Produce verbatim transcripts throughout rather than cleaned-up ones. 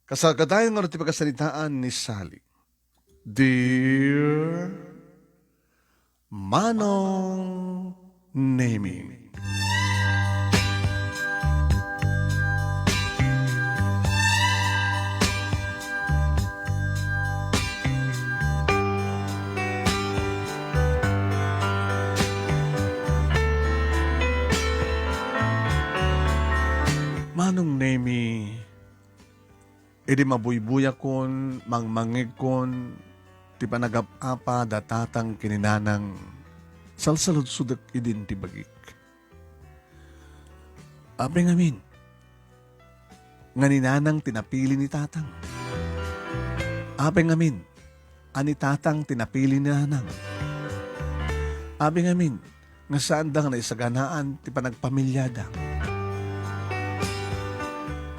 Kasagadayon nga ti pakasaritaan ni Sally. Dear Manong Nemi. Manong Nemi, idi mabuybuyakon, mangmangngegkon ti panagap-apa da tatang ken ni nanang, salsaludsodek idin ti bagik. Apay ngamin nga ni nanang ti napili ni tatang? Apay ngamin a ni tatang ti napili ni nanang? Apay ngamin nga saanda nga naisaganaan ti panagpamiliada?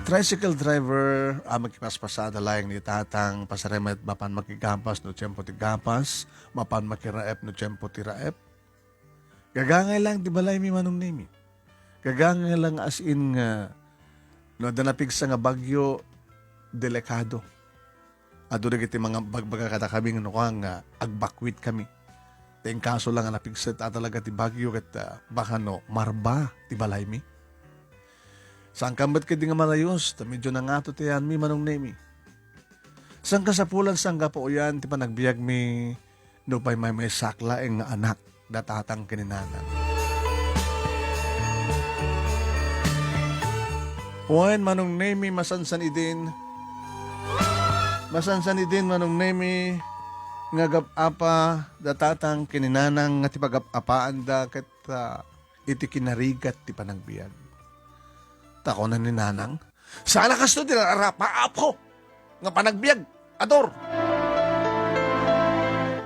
Tricycle driver a makipaspasada laeng ni tatang, pasarem met mapan makigapas no tiempo ti gapas, mapan makiraep no tiempo ti raep. Gagangay laeng ti balaymi, Manong Nemi. Gagangay laeng as in nga no adda napigsa nga bagyo, delikado. Adu dagiti mangibagbaga kadakami nga no kua nga agbakwit kami. Ta inkaso la nga napigsa a talaga ti bagyo ket, ah, baka no marba ti balaymi. Saan ka met ketdi nga marayos, ta medyo nangato ti ayanmi, Manong Nemi. Saan kasapulan, saan kapuoyan ti panagbiagmi no pay maymaysak laeng nga anak da tatang ken ni nanang? Wen, Manong Nemi, masansan idin, masansan idin, Manong Nemi, nga agap-apa da tatang ken ni nanang nga ti pagap-apaanda ket, ah, iti kinarigat ti panagbiag. Ta kuna ni nanang, "Saan a kasto ti narapa, apo, nga panagbiag? Ador!"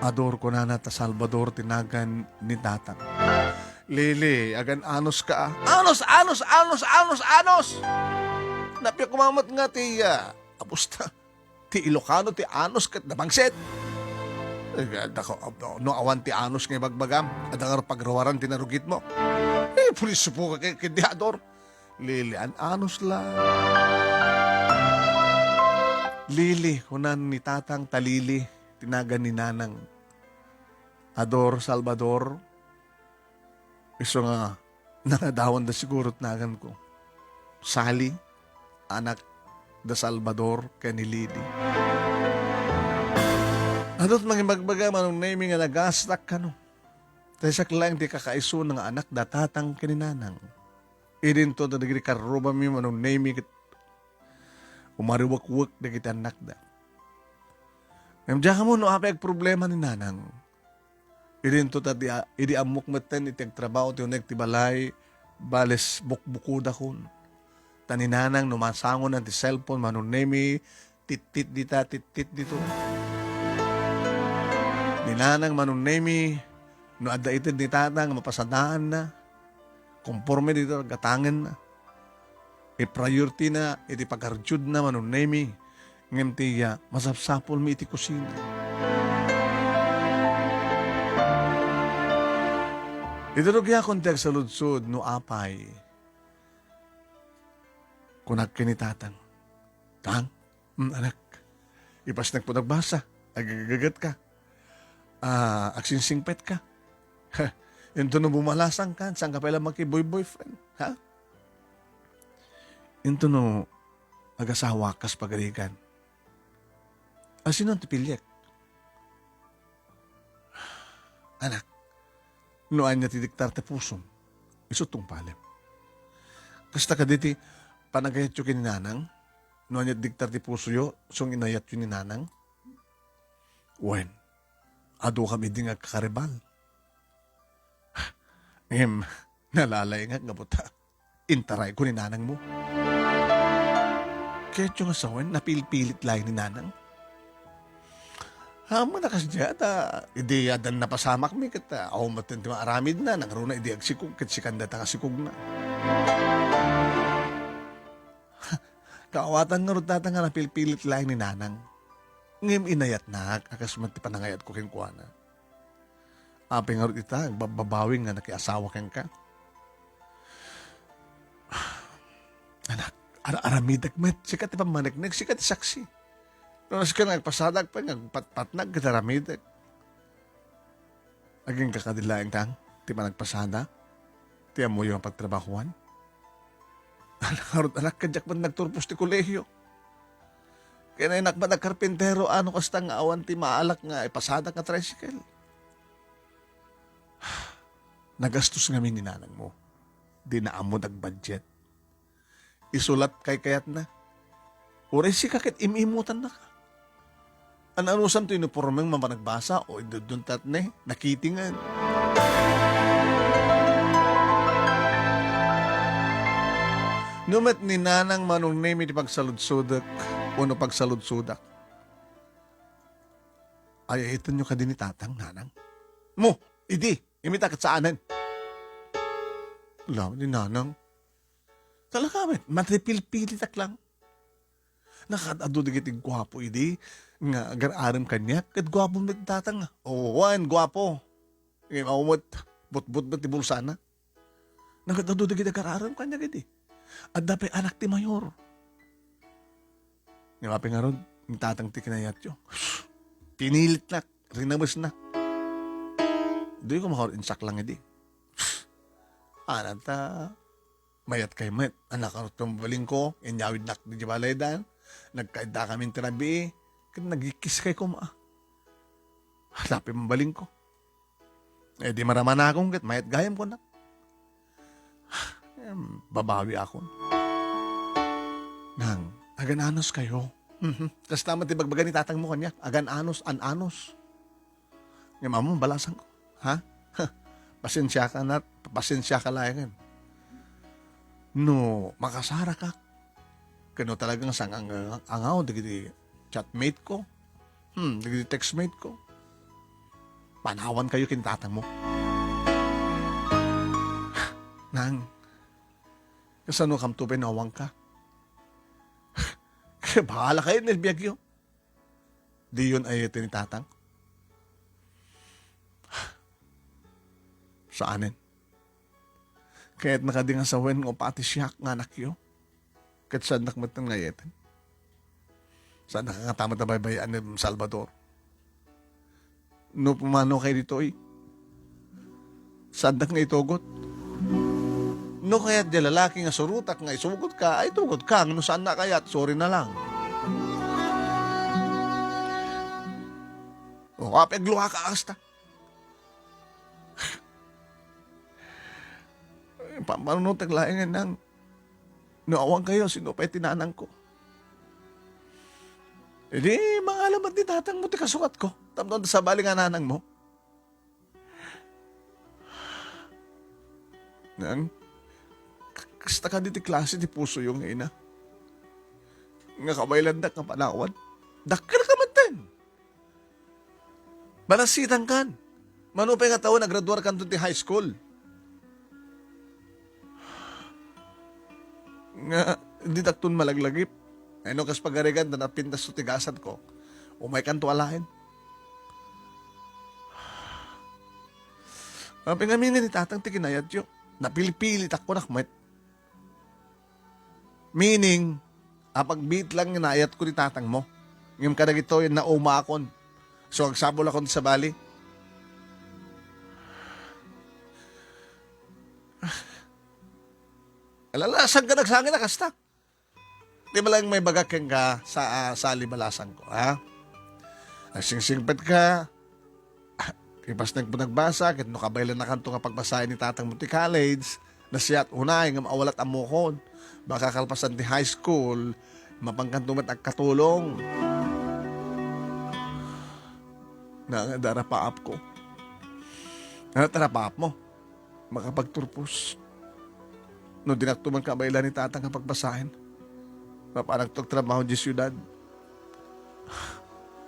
"Ador," kunana, ta Salvador ti nagan ni tatang. "Lili, agan-anuska, a." "Anus, anus, anus, anus, anus! Napia koma met nga ti, ah, apusta. Ti Ilocano ti anus ket napangsit." Eh, dako, no awan ti anus nga ibagbagam, adda ngarud pagruaran ti narugitmo. Eh, pulis po ka ket, ket diador. "Lili, an-anus la." "Lili," kunan ni tatang, ta Lili ti nagan ni nanang. "Ador, Salvador, isu nga nangadawanda siguro ti naganko. Sally, anak da Salvador ken ni Lili." Adut mangibagbaga, Manong Nemi, nga nagastak kano. Ta siak laeng ti kakaisuna nga anak da tatang ken ni nanang. Idinto ta dagiti karrubami, Manong Nemi, ket umariwekwek dagiti annakda. Ngem diak ammo no apay agproblema ni nanang. Idinto ta di a-, idi ammok metten iti agtrabaho ti uneg ti balay, bales bukbukodakon. Ta ni nanang no masangonan ti cellphone, Manong Nemi, tittit dita, tittit dito. Ni nanang, Manong Nemi, no adda ited ni tatang, mapasadaanna, konforme dito, gatangenna. I-priority na iti pagardudna, Manong Nemi, ngem ti, ah, masapsapulmi iti kusina. Iti rugiakon ti agsaludsod no apay. Kunak ken ni tatang, "Tang, mm, anak, ipasnek po nagbasa, agagagat ka. Ah, agsingsingpet ka. Into no bumalasang ka, saan ka pay la makiboy-boyfriend, ha? Into no agasawa kas pagarigan. Asino ti piliek? Anak, no ania ti diktar ti pusom, isu tungpalem. Kasta kadi ti panagayatyo ken ni nanang, no ania ti diktar ti pusoyo, isu nga inayatyo ni nanang? Wen, adu kami di nga agkakaribal. Ngem, nalalaingak nga buta. Intarayko ni nanangmo." "Ketyo nga sawen, napilpilit laeng ni nanang?" "Ammona kasdiay, ta idi addan napasamakmi ket, ah, awan met ti maaramidna, nangruna idi agsikog ket sikan dayta nga sikogna." Kaawatan ngarud dayta nga napilpilit laeng ni nanang. Ngem inayatnak a kas met ti panangayatko kenkuana. Apay ngarud ita, agbabbabawi nga nakiasawa kenka? Anak, Ar-aramidek met, sika ti pammaneknek, sika ti saksi. No nasken nga agpasadak pay nga agpatpatnag ket aramidek. Agingga kadi laeng, Nang, ti panagpasada ti ammoyo nga pagtrabahoan? Anak, ngarud, anak, ket diak met nagturpos ti kolehio. Ken innak met a karpintero, ano kasta nga awan ti maalak nga ipasadak nga tricycle? Nagastos ngamin ni nanangmo. Dina ammo dagbudget. Isu la't kaykayatna. Uray sika ket im-imutannaka. An-anusam ti unipormem a mapanagbasa o iduduntat ne, nakitingen. No met ni nanang Manong Nemi ti pagsaludsodek, o no pagsaludsodak, ay-ayatenyo kadi ni tatang, nanang? Mo, idi, imita ket saanen. Law, ni nanang. Talaga met, matripilpilitak lang. Nakaad-adu dagiti guapo idi nga agar-arem kaniak, ket guapo met datang. Oo, wen, guapo. Ngem awan met, butbot met ti bulsana. Nakaad-adu dagiti agar-arem kaniak idi. Adda pay anak ti mayor. Ngem apay ngarud, ni tatang ti kinayatyo. Pinilitnak, rinamesnak. Daytoy ko makaur-insak lang idi. Ananta, mayat kay met. Anak, arut ka mabalin ko, inyawidnak di balaydan. Nagkaidda kami ti rabii, ket nagikis kay koma. Lapi mabalin ko. Eh, di maramanakon ket mayat gayam, kunak. Em, babawi akon. Nang, agan-anos kayo. Mhm. Kasta met ti bagbaga ni tatang mo kaniak, agan-anos, an-anos. Ngem ammom, balasangko. Ha? Pasensiaka nat-, pasensiaka laengen. No, makasaraka. Ken no talagang sang-ang-, angaw dagiti chatmate ko. Hmm, dagiti textmate ko. Panawan kayo ken tatang mo. Nang, kasano kamto pay no awan ka? Kaya bahala kayo, ni biagyo. Diyon ayat ni tatang? Saanen. Kayatna kadi nga sawen nga upati siak nga anakyo? Ket saannak met nga ayat. Saannak nga tamat a baybay-an ni Salvador. No pumano kay ditoy, saannak nga itugot. No kayat di lalaki nga surotak nga isugot ka, ay tugot ka. No saan na kayat, sorry na lang. O, apay agluha ka asta. Pampanunotek laeng, Nang. No awan kayo, sino pay ti nanang ko? Idi, mangalamat ni tatang mo ti kasukat ko. Tapno sabali nga nanang mo. Nang, k-, kasta kadi ti klase ti pusoyo nga ina. Nga kabaylandak nga panawan. Dakkel ka met ten. Balasitankan. Mano pay nga tawen, agraduarkanto ti high school. Nga, ditakton malaglagip. Ay, no, kas pagarigan, ta napintas to ti gasat ko. Umaykanto alaen. Apay ngamin ni tatang ti kinayatyo. Napilpilitak ko nakmet. Meaning, apagbiit lang nga naayatko ni tatang mo. Ngem kadagitoy, naumaakon. So, agsapulakon ti sabali. Alala, saan ka nagsangit a kasta? Di ba lang may baga kenka sa, ah, Sally Balasangko, ha? Agsingsingpet ka, ipasnek mo nagbasa, ket no kabaylannakanto nga pagbasaen ni tatang mo ti college, nasiat unay ngem awalat ammokon. Baka kalpasan ti high school, mapankanto met agkatulong. Nangad a rapaap ko. Ano ti rapaap mo? Makapagturpos. No dinakto man kabaylan ni tatang nga pagbasaen, mapanakto agtrabaho di siudad.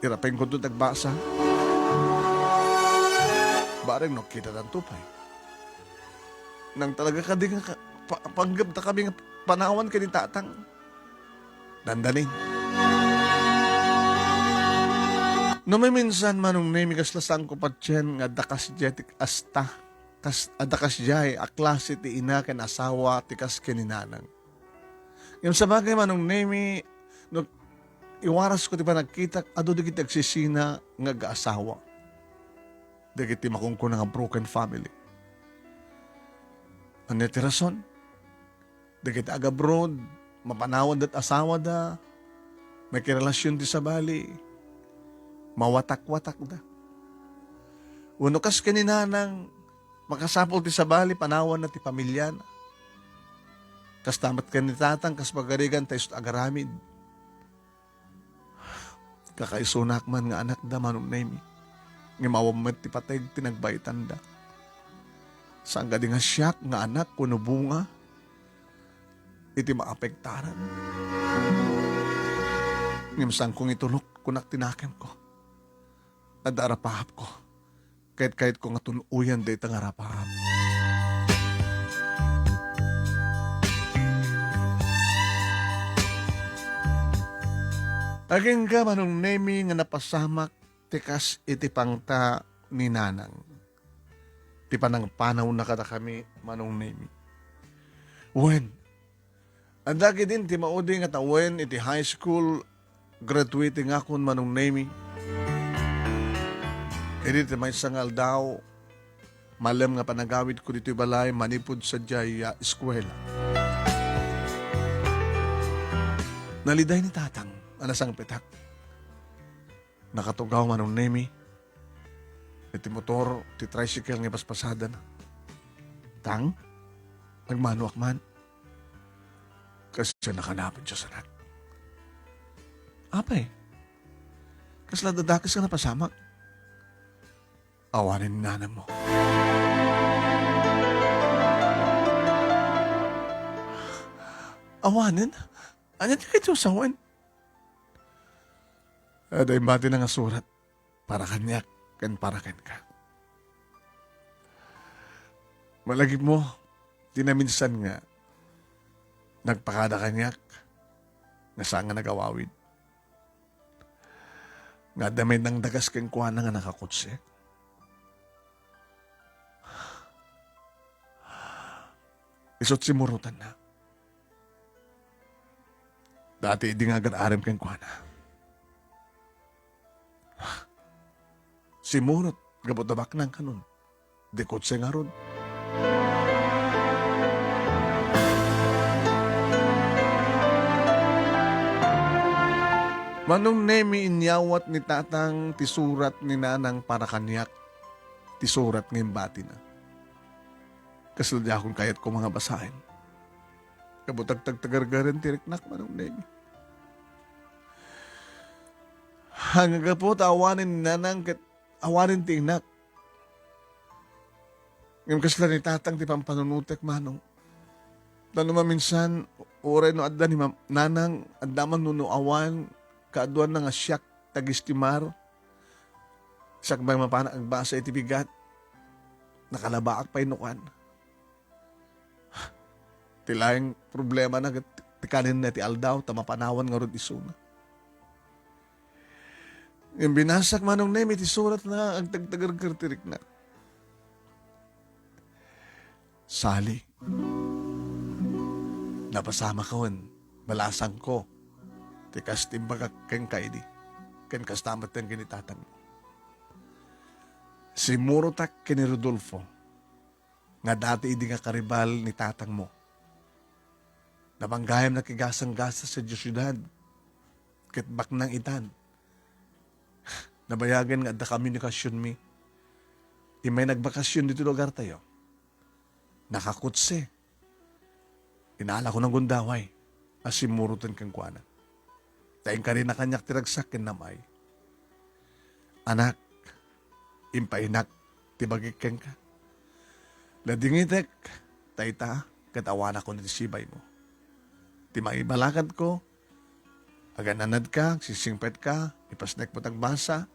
Irapenkonto ti agbasa. Bareng no kitatanto pay. Nang talaga kadi nga ka-, pa-, panggepda kami nga panawan ken ni tatang. Dandanin. No maminsan, Manong Nemi, kasla sangko patien nga adda kasdiay ti asta, kas-, adda kasdiay a klase ti ina ken asawa ti kas ken ni nanang. Ngem sabagay, Manong Nemi, no iwarasko ti panagkitak, adu dagiti agsisina nga agkaasawa. Dagiti makunkuna nga broken family. Ania ti rason? Dagiti agabroad, mapanawanda ti asawada, makirelasyon ti sabali, mawatak-watakda. Wenno kas ken ni Nanang, makasapul ti sabali, panawanna ti pamiliana. Kasta met ken ni Tatang, kas pagarigan ta isu ti agaramid. Kakaisunak man nga anakda, Manong Nemi, ngem awan met ti pateg ti nagbaetanda. Saan kadi nga siak nga anak wenno bunga iti maapektaran? Ngem saanko nga itulok, kunak ti nakemko. Adda arapahapko. Kayat-kayatko nga tun-oyan dayta nga arapahap. Agingga, Manong Nemi, nga napasamak ti kas iti pangta ni Nanang. Ti panangpanawna kadakami, Manong Nemi. Wen, adda ketdin ti maudi nga tawen iti high school graduating akon, Manong Nemi. Idi ti maysa nga aldaw, malem nga panagawidko ditoy balay manipud sadiay a eskuela. Naliday ni Tatang a nasangpetak. Nakatugaw, Manong Nemi, iti motor ti tricycle nga ipaspasadana. Tang, agmanoak man. Kasdiay a nakanapit, Dios, anak. Apay, kasla dadakes nga napasamak? Awanen ni nanangmo. Awanen? Ania ti kayatyo a sawen? Adda imbatina nga surat para kaniak ken para kenka. Malagipmo ti naminsan nga nagpakada kaniak nga saan nga nagawawid. Nga adda met nangdagas kenkuana nga nakakutse. Isu't simmurotanna. Dati idi nga agar-arem kenkuana. Simmurot gapu ta baknang kanon. Di kutse ngarud. Manong Nemi, inyawat ni Tatang ti surat ni Nanang para kaniak, ti surat nga imbatina. Kasla diakon kayat koma nga basaen. Gapu ta agtagtagargaren ti riknak, Manong Nemi. Haan nga gapu ta awanen ni Nanang ket awanen ti inak. Ngem kasla ni Tatang ti pampanunotek, Manong. Ta no maminsan, uray no adda ni ma-, Nanang, adda man no, no awan, kaaduanna nga siak tagistimar. Siak pay mapanak agbasa iti bigat. Nakalabaak pay no kuan. Ti laeng problemana ket ti kanenna ti aldaw, ta mapanawan ngarud isuna. Ngem binasak, Manong Nemi, ti suratna, agtagtagargar ti riknak. Sali, napasamakon, balasangko ti kas ti imbagak kenka idi, ken kasta met ken ken ni tatangmo. Simmurotak ken ni Rodolfo nga dati idi nga karibal ni tatangmo. Napanggayam nakigasanggasas sadiay siudad ket baknang itan. Nabayagen nga adda komunikasionmi. Immay nagbakasyon ditoy lugartayo, nakakutse. Inaalako nga gundaway a simmuroten kenkuana. Ta inkarina kaniak ti ragsak ken nam-ay. Anak, impainak ti bagik kenka. Ladingitek, ta ita, ket awanakon iti sibaymo. Ti mangibalakadko, agan-anadka, agsisingpetka, ipasnekmo ti agbasa,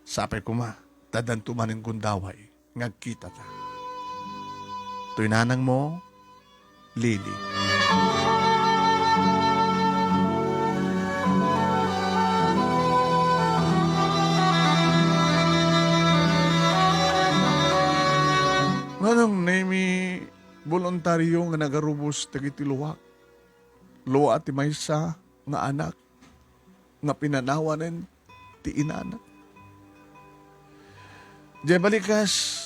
sapay koma, ta addanto manen gundaway nga agkitata. Toy nanangmo, Lily. Manong Nemi, boluntario nga nagarubos dagiti luak. lua ti maysa nga anak nga pinanawanen ti inana. Diay balikas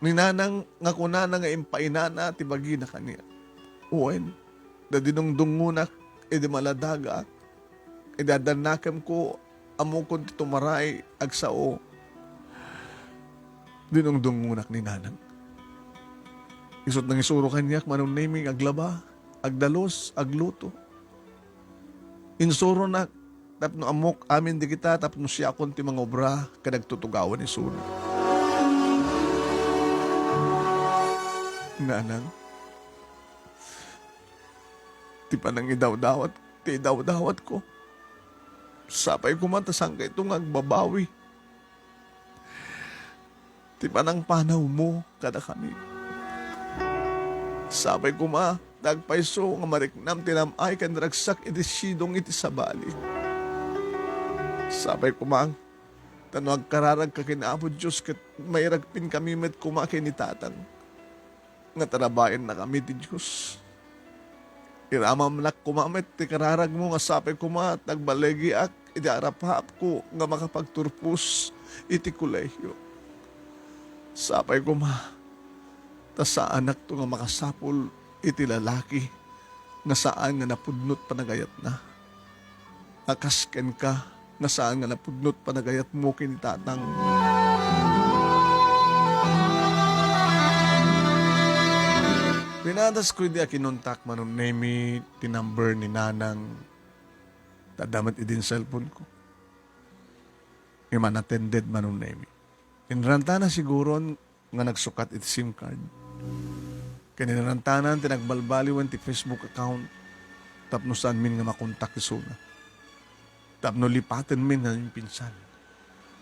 ni Nanang nga kunana nga impainana ti bagina kaniak. Wen, da dinungdungonak idi maladagaak, idi addannakemko, ammokon ti tumaray, agsao. Dinungdungonak ni Nanang. Isut' nangisuro kaniak, Manong Nemy, nga aglaba, agdalus, agluto. Insuronak tapno ammok amin dagita tapno siakon ti mangobra ken agtutugawan isuna. Nanang, ti panangidawdawat, ti idawdawatko, sapay koma ta saankayto nga agbabawi ti panangpanawmo kadakami. Sapay koma ta agpayso nga mariknam ti nam-ay ken ragsak iti sidong iti sabali. Sapay koma ta no agkararagka ken Apo Dios ket mairagpinkami met koma ken ni Tatang nga tarabainnakami ti Dios. Iramamnak koma met ti kararagmo nga sapay koma ta agbaligiak iti arap-apko nga makapagturpos iti kolehio. Sapay koma ta saanakto nga makasapul iti lalaki nga saan nga napudnot panagayatna. A kas kenka nga saan nga napudnot panagayatmo ken ni Tatang. Pinadasko idi a kinontak, Manong Nemy, ti number ni Nanang. Ta adda met idin cellphone ko. Ngem unattended, Manong Nemy. Inrantana siguron nga nagsukat iti SIM card. Ken inrantanan ti nagbalbaliwen ti Facebook account tapno saanmin nga makontak isuna. Tapno lipatenmin nga impinsan.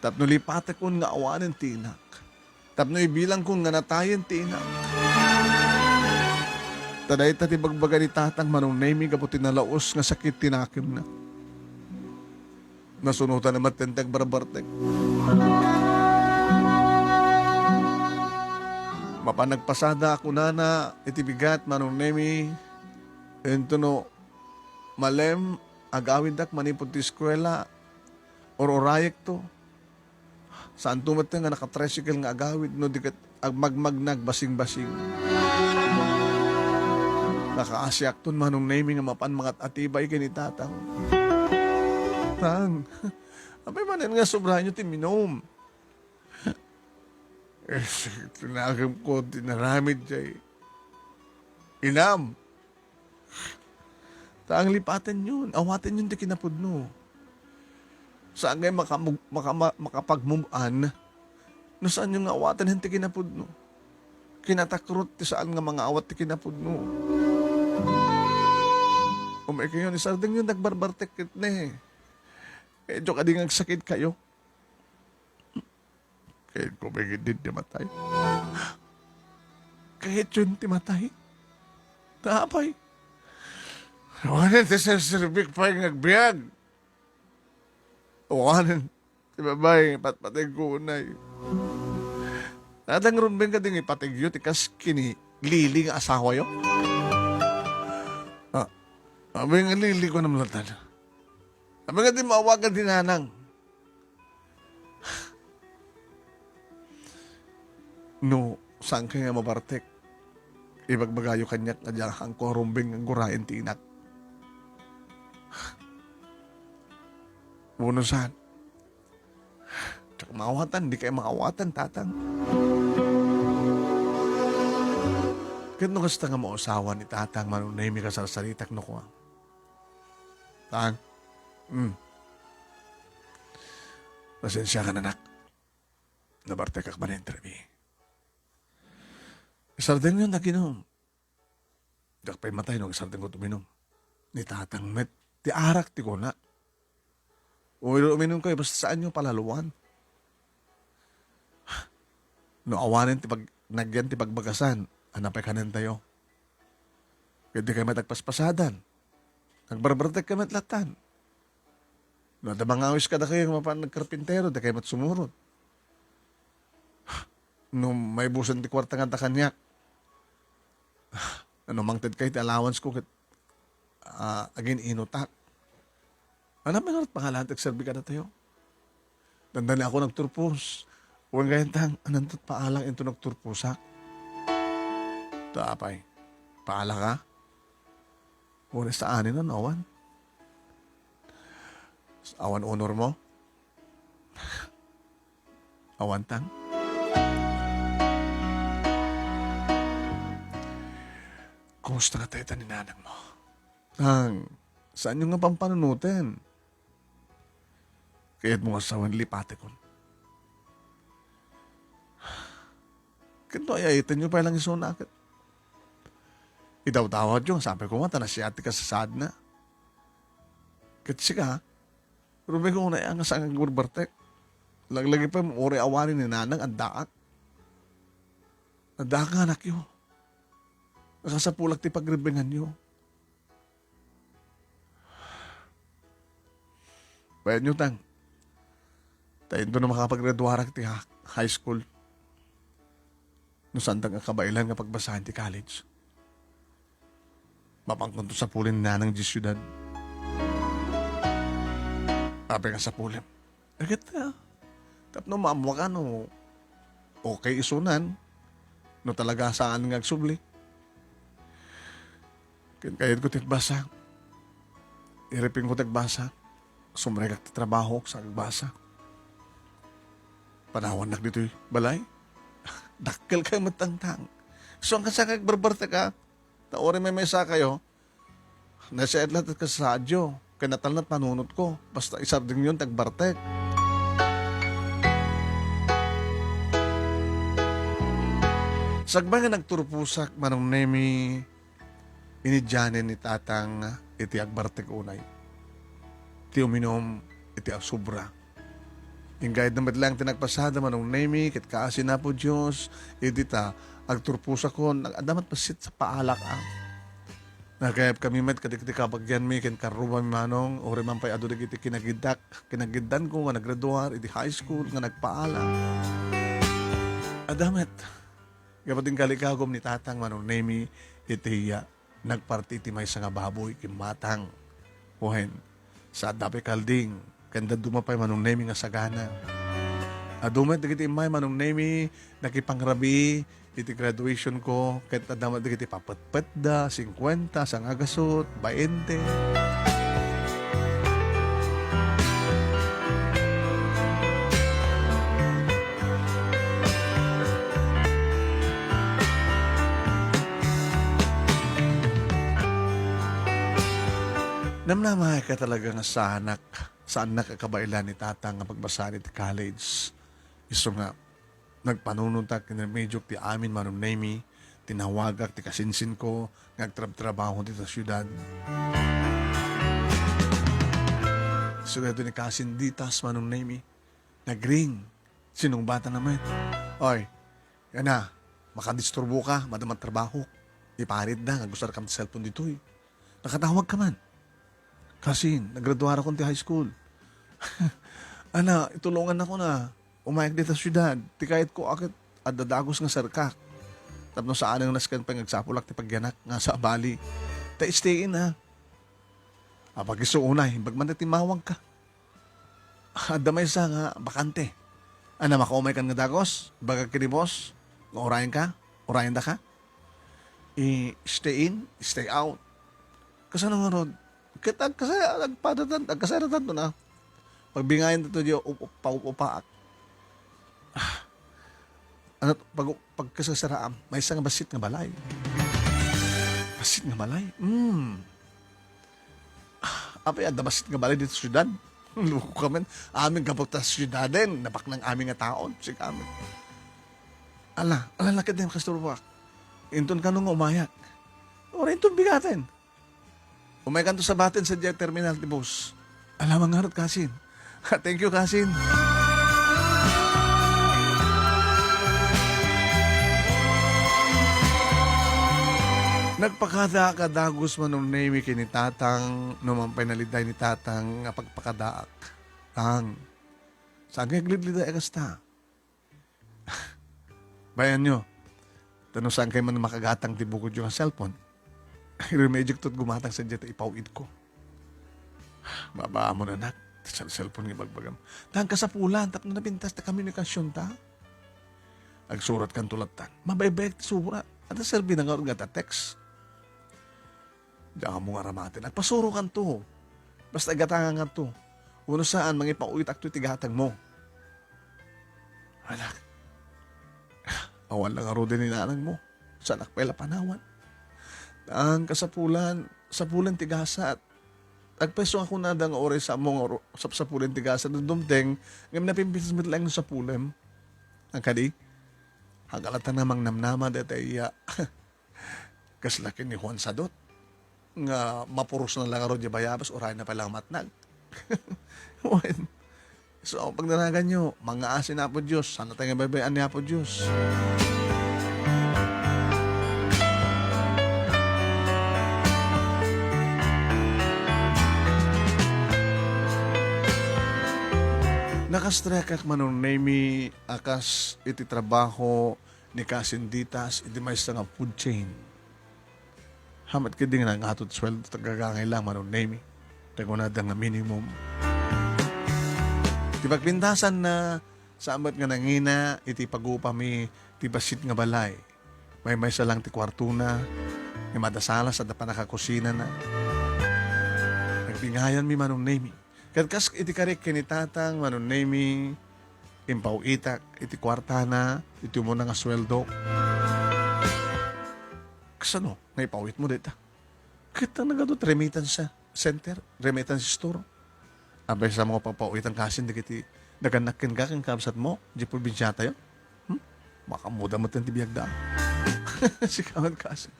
Tapno lipatekon nga awanen ti inak. Tapno ibilangkon nga natayen ti inak. Ta dayta ti bagbaga ni Tatang Manong Nemy gapu ti nalaus nga sakit ti nakemna. Nasunotan met ti agbarbartek. Mapan nagpasada a kunana iti bigat, Manong Nemy, intono malem agawiddak manipud ti eskuela, ur-urayekto. Saanto met nga naka-tricycle nga agawid no di ket agmagmagna agbasing-basing. Nakaasiakton, Manong Nemy, nga mapan mangat-atibay ken ni Tatang. Tang, apay manen nga sobraenyo ti minum? Eh, tinagem ko ti naramid jay inam. Ta ang lipatenyon, awatenyon ti kinapudno. Saan ngay makamug-, makama-, makapagmub-an no saanyo nga awaten ti kinapudno? Kinatakrot ti saan nga mangawat ti kinapudno. Umay kayo ni sardengyon nagbarbartek ket ne. Medyo kadi nga agsakit kayo. Kayatko pay ketdi ti matay. Kayatyon ti matay. Apay? Awanen ti serserbik pay nga agbiag. Awanen ti babai nga patpateg ko unay. Tatang Rumbeng, kadi nga ipategyo ti kas ken ni Lily nga asawayo? Ah, abay nga Lily ko namlatan. Abay nga di maawagan ti nanang. No, saan kay nga mabartek? Ibagbagayo kaniak nga diak a Rumbeng nga agguraen ti inak. Wenno saan? Diak maawatan, di kay maawatan, tatang. Ket no kasta nga mausawan ni tatang, Manong Nemy, kasarsaritak no kuan. Tang. Hmm. Pasensiakan, anak. Nabartekak manen, Trevi. Isardengyon ti aginum. Diak pay matay no isardengko ti uminum. Ni tatang met, ti arak ti kuna. Uminum, uminum kayo, basta saanyo palaluan. No awanen ti pag-, nagyan ti pagbagasan, anapay kanen tayo. Ket di kayo met agpaspasadan. Agbarbartek kayo met latan. No adda mangawis kadakayo nga mapan nagkarpintero, di kayo met sumurot. No maibusan ti kuarta nga adda kaniak. No mangted kayo ti allowance ko, ket ah, agin-inutak. Ania pay ngarud pangalan ti agserbi kadatayo? Dandani ako nagturpos. Wen gayan tang, ananto ti paalak inton nagturposak? Ta apay, paalaka? Wen saanen, no, awan? Awan honor mo? Awan tang? Kumusta nga tayo ni nanang mo? Tang, saanyo nga pampanunoten? Kayatmo nga sawen lipatekon. Ket no, ay-ayatenyo pay lang isuna ket. Idawdawatyo, sapay koma, ta nasiat ti kasasaadna. Ket sika, rumigunay a nga saan nga agbarbartek. Laglagi pay, uray awanen ni nanang, addaak. Addaak nga anakyo. Nakasapulak ti pagribenganyo. Bayanyo, tang. Ta inton no makapaggraduarak ti ha-, high school, no saandak nga kabaelan nga pagbasaen ti college, mapankonto sapulen ni nanang idiay siudad. Apay nga sapulem? Ket, ah, tapno maammoka no okay isunan, no talaga saan nga agsubli. Ken kayatko ti agbasa. Iripingko ti agbasa. Sumrekak ti trabahok sa agbasa. Panawannak ditoy balay. Dakkel kayo met, tangtang. So, hanggang sa kagbarbartek ka, ta uray maymaysa kayo, nasiat latta ti kasasaadyo, ken natalna ti panunotko, basta isardengyon ti agbartek. Sakbay nga nagturposak, Manong Nemi, inidianen ni Tatang iti agbartek unay ti uminum iti asobra. Inggayad na met laeng ti nagpasada, Manong Nemi, ket kaasi ni Apo Dios, iti ta agturposakon, nag-, adda met bassit sa paalak, a. Nagayab kami met kadagiti kabagianmi ken karrubami, Manong, uray man pay adu dagiti kinagiddak, kinagiddanko nga naggraduar iti high school nga nagpaalak. Adda met. Gapu ti inkalikagum ni Tatang, Manong Nemi, iti, ah, nagparti iti maysa nga baboy ken matang. Wen, saanda pay kalding, ken dadduma pay, Manong Nemi, nga sagana. Adu met dagiti immay, Manong Nemi, nakipangrabii iti graduation ko, ket adda met dagiti papetpetda, singkuenta, sangagasut, baente. Namnamaek a talaga nga saanak, saannak a kabaelan ni Tatang nga pagbasaan iti college. Isu nga, nagpanunotak ken rimediok ti amin, Manong Nemi, tinawagak ti kasinsinko nga agtrabtrabaho dita siudad. Isu nga daytoy ni Kasin Ditas, Manong Nemi. Nagring. Sinungbatanna met. Oy, yana, makadisturboka, madama ti trabahok. Iparitda nga agusarkam ti cellphone ditoy. Nakatawagka man. Kasin, naggraduarakon ti high school. Ana, itulongannakon a umayak dita siudad. Ti kayatko a ket adda dagus nga serkak. Tapno saanen nga nasken pay nga agsapulak ti pagyanak nga sabali. Ta stay in, a. Apag isu unay, imbag man ti timmawagka. Adda maysa nga bakante. Ana, makaumaykan nga dagus? Ibagak ken ni boss nga urayenka? Urayendaka? I-stay in, stay out. Kasano ngarud? Ket agkasa-, agpadatan-, agkasaratanto na. Pagbingayan tato di up-, up-, paup-upaak. Ah. Ano, pag-, pagkasasaraam, maysa nga bassit nga balay. Bassit nga balay? Hmm. Ah, apay, adda bassit nga balay dita siudad? Loko ka man. Amin gapu ta siudaden, napaknang amin nga taon, sika amin. Ala, ala, lakad na yung kasturbuak. Inton kano nga umayak. Ora inton bigaten. Umaykanto sa batin sa jet terminal ti bus. Alamang ngarud, Kasin. Thank you, Kasin. Nagpakadaak a dagus, Manong Nemi, ken ni Tatang, no man pay naliday ni Tatang nga pagpakadaak. Tang, saan nga aglidliday a kasta? Bayanyo, ta no saan kay man makagatang ti bukodyo nga cellphone. Iremediok to't gumatang sadiay ta ipaw-itko. Babaamon, anak, ti cellphone nga ibagbagam. Tan kasapulan, tapno napintas ti komunikasionta. Agsuratkanto latta. Mabaybayek ti surat. Adda serbina ngarud nga ta text. Diak ammo nga aramaten. Agpasurokanto. Basta igatanganto. Wenno saan, mangipaw-itakto iti gatangmo. Anak, awan la ngaruden ni nanangmo. Saanak pay la panawan. Tan kasapulan, sapulen ti gasat. Agpayso a kunada nga uray sa ammo nga uru-, sapsapulen ti gasat no dumteng, ngem napimpintas met laeng no sapulem. Ang kadi, hagalatanna mangnamnama dayta iya. Kasla ken ni Juan Sadot nga mapurosna la ngarud diay bayabas, urayna pay la nga matnag. Wen, so, pagdanaganyo, mangngaasi ni Apo Dios, saan tayo nga baybay-an ni Apo Dios. Nakastrek ak, Manong Nemy, a kas iti trabaho ni Kasinditas iti maysa nga food chain. Hamat ketdi nga nangatot sueldo, tagagangay lang, Manong Nemy. Tagunada nga minimum. Ti pagpintasan na, saan met nga nangina iti pagupami ti bassit nga balay. Maymaysa lang ti kuartona, nga madasala sa da panakakusina na. Nagbingayan mi, Manong Nemy. Ket kas iti karik ken ni Tatang, Manong Nemy, impaw-itak iti kuartana, iti umuna nga sueldo. Kasano nga ipaw-itmo dayta? Ket nagadu ti remittance center, remittance store. Apay sa mga papaw-itan kasin dagiti nagannak kenka ken kabsatmo, di probinsiatayo? Hmm? Makamuda met ti biagda. Sika met kasin.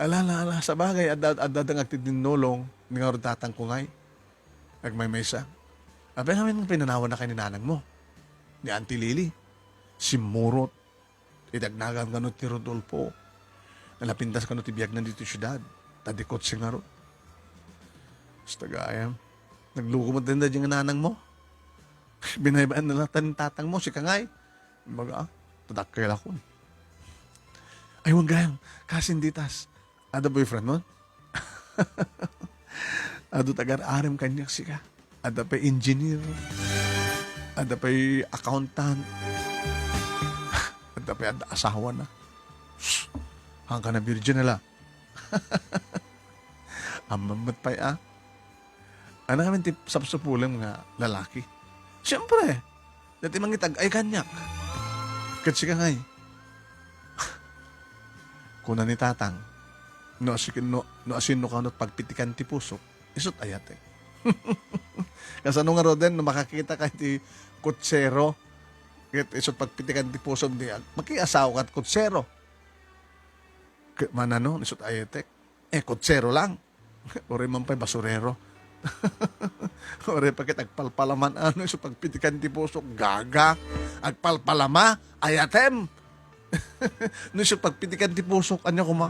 Ala, ala, ala. Sabagay, adda, adda, adda nga agtidinnulong, ni ngarud tatangko ngay. Agmaymaysa. Apay ngamin nga pinanawan na kay ni nanangmo? Ni Auntie Lily. Simmurot. Idagnagan kano ti Rodolfo. Nalapintas kano ti biagna ditoy siudad. Ta di kotse ngarud. Basta gayam. Nagluko met dayta nga nanangmo. Binaybay-an na latta ni tatangmo, sika ngay. Baga, ah, tadakkel ako. Ay, wen gayam. Kasinditas. Adda boyfriend mo? Adu tagar-arem kaniak sika. Adda pay engineer. Adda pay accountant. Adda pay adda asawa na. Shh! Hangka na virgin ala. Ammam met pay a. Ano kami ti sapsupulem nga lalaki? Siyempre, dati mangitag-ay kaniak. Ket sika ngay. Kuna ni Tatang, "No asi-, no, no asinno kano pagpitikan ti pusok, isut' ayatek." Kasano ngaruden no makakita ka iti kutsero, ket isut' pagpitikan ti pusom, di ag-, makiasawa kat kutsero. Ke-, manano, isut' ayatek. Eh, kutsero lang. Uray man pay basurero. Uray pa ket agpalpalama, ano, isu pagpitikan ti pusok, gaga. Agpalpalama, ayatem. No isu pagpitikan ti pusok, anya koma?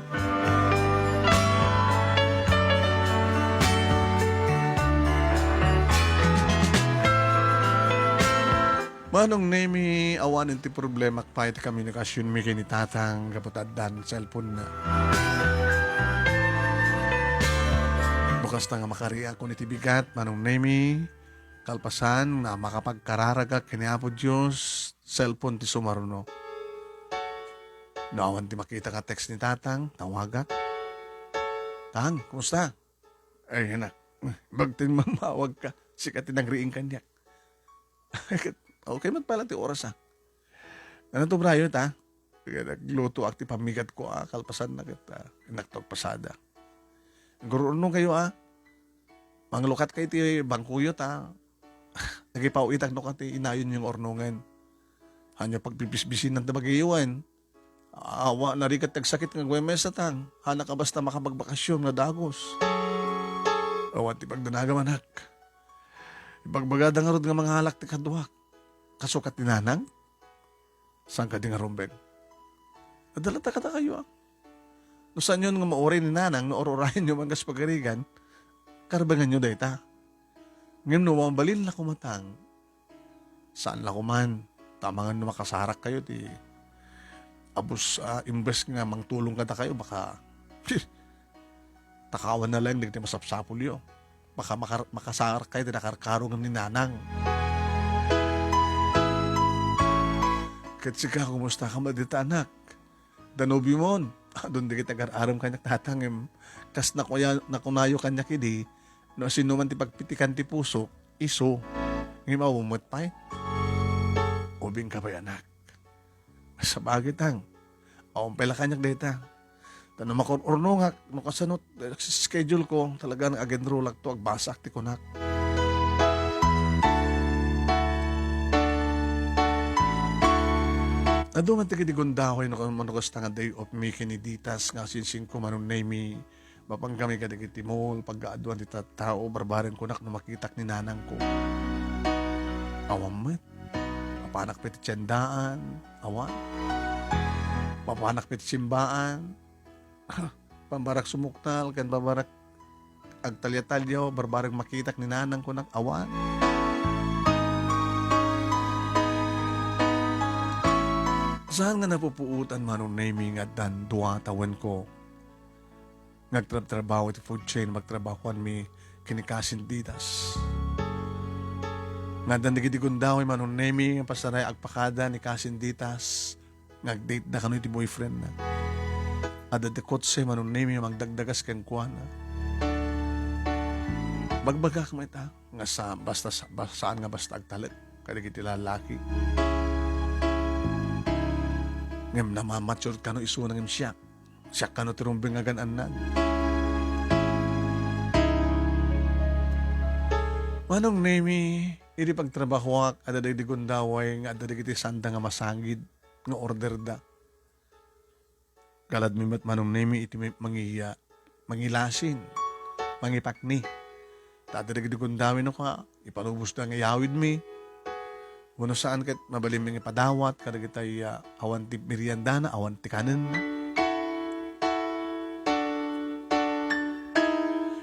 Manong Nemy, awanen ti problemak pay ti komunikasionmi ken ni Tatang gapu ta addan cellphone-na. No kasta nga makariak iti bigat, Manong Nemy, kalpasan nga makapagkararagak ken ni Apo Dios, cellphone ti sumaruno. No awan ti makita nga text ni Tatang, tawagak. "Tang, kumusta?" "Ay, anak, bagtin mamawag ka. Sika ti nangriing kaniak." Okay met pala ti oras, ah. Ano to, Brian, ah? Sige, nagluto ak ti pamigat ko, ah, kalpasan na ket, ah, inakto agpasada. Gururno kayo, ah. Manglukat kayo ti bangkuyo, ta agipaw-itak no kati inayon yung ornongen. Hanyo pagbipisbisinan ta bagiyo, eh. Awa, narigat agsakit nga agway mesa tang. Hana ka basta makapagbakasyon nga dagus. Awan ti pagdanagam, anak. Ibagbagada ngarud nga mangalak ti kaduak. Kasukat ni nanang? Saan kadi nga rumbeng? Adda latta kadakayo, ah. No saanyo nga mauray ni nanang, no ur-urayenyo man kas pagarigan, karbenganyo dayta. Ngem no mabalin la kumatang, saan la kuman. Tamangan no makasarak kayo ti abus, ah, imbes nga mangtulong kadakayo, baka, Takawanna laeng dagiti masapsapulyo. Baka makar-, makasarakkayo ti nakarkaro ngem ni Nanang. Ket sika, kumusta ka met dita, anak? Da nobiomon, adun dagiti agar-arem kaniak, Tata, ngem kas nakuya-, nakunayo kaniak idi, no sinoman ti pagpitikan ti pusok, isu. Ngem awan met pay. Ubingka pay, anak. Sabagay, Tang. Awan pay la kaniak dayta. Ta no makur-urnongak, no kasano ti schedule ko, talaga nga agenrolak to, agbasaak ti kunak. Adu man ti gundaway no, no kasta nga day off mi ken ni Ditas nga sinsingko, Manong Nemy, mapan kami kadagiti mall, pagkaaduan ti tattao, barbareng kunak no makitak ni nanangko. Awan met. Mapanak pay ti tiendaan, awan. Mapanak pay ti simbaan. Pambarak sumuktal, ken pambarak agtalya-talyaw, barbareng makitak ni nanang kunak, awan. Saan nga napupuotan, Manong Nemy, nga addan dua tawenko nga agtrabtrabaho iti food chain, magtrabahoanmi ken ni Kasin Ditas. Nga addan dagiti gundaway, Manong Nemy, nga pasaray agpakada ni Kasin Ditas nga agdate da kano iti boyfriend na. Adda ti kotse, Manong Nemy, nga mangdagdagas kenkuana. Bagbagak met, a, nga sa-, basta sa-, ba-, saan nga basta agtalek kadagiti lalaki. Ngem namamature kano isuna ngem siak. Siak kano ti rumbeng nga agan-annad. Manong Nemy, idi pagtrabahoak, adda dagiti gundaway nga adda dagiti sanda nga masangid nga orderda. Galadmi met, Manong Nemy, iti mi-, mangiya-, mangilasin, mangipakni. Ta adda dagiti gundaway no ka, ipalubosda nga iyawidmi. Wenno saan ket mabalinmi nga ipadawat kadagitay, ah, awan ti meriendana, awan ti kanenna.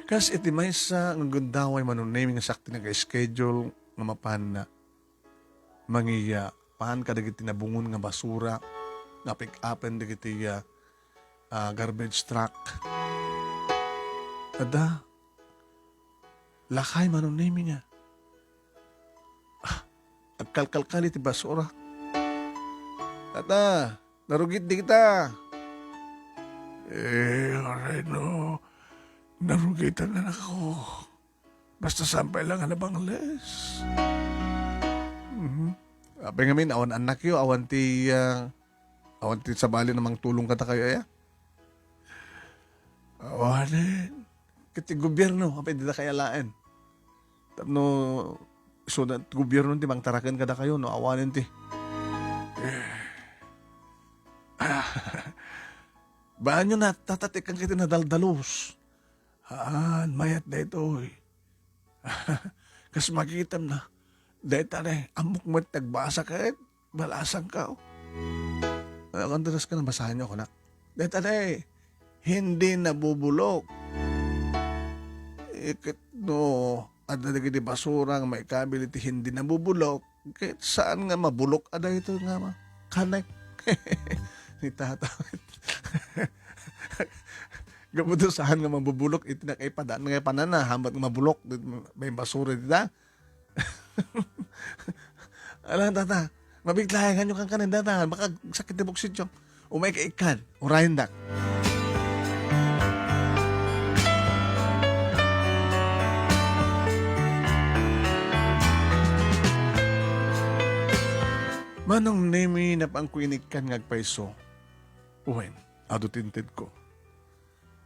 Kas iti maysa nga gundaway, Manong Nemy, nga sakti naka-schedule nga mapanna. Mangiya-, pan kadagiti nabungon nga basura nga pick-upen dagiti, ah, ah, garbage truck. Adda, lakay, Manong Nemy, nga, ah, agkalkalkal iti basura. "Tata, narugit dikita." "Eh, aray no, narugitan, anakko. Basta saan pay la nga nabangles." Mhm. Apay ngamin, awan annakyo, awan ti, ah, awan ti sabali a mangtulong kadakayo, aya? Awanen. Ket ti gobierno, apay dida kayalaen? Tapno, isu ti gobierno ti mangtaraken kadakayo, no awanen ti. Baanyo na, tatatikkan ket nadaldalos. Haan, mayat daytoy. Kas makitam na, dayta ne, ammok met ti agbasa ket balasangka. Ano kan teres ka na basahan niyo, kunak? Dayta ne, hindi nabubulok. Iket no, adda dagiti basura nga maikabil iti hindi nabubulok, ket saan nga mabulok a daytoy nga ma-, kanek. Ni tata. Gapu to saan nga mabubulok iti nakaipadan nga panana, hambat nga mabulok, di, may basura dita. Ala, tata, mabiglayan kanyo kan kanen, tata, baka sakit ti buksityo. Umay ka ikkan, urayendak. Manong Nemi, napanko inikkan nga agpayso. Wen, adu ti intedko.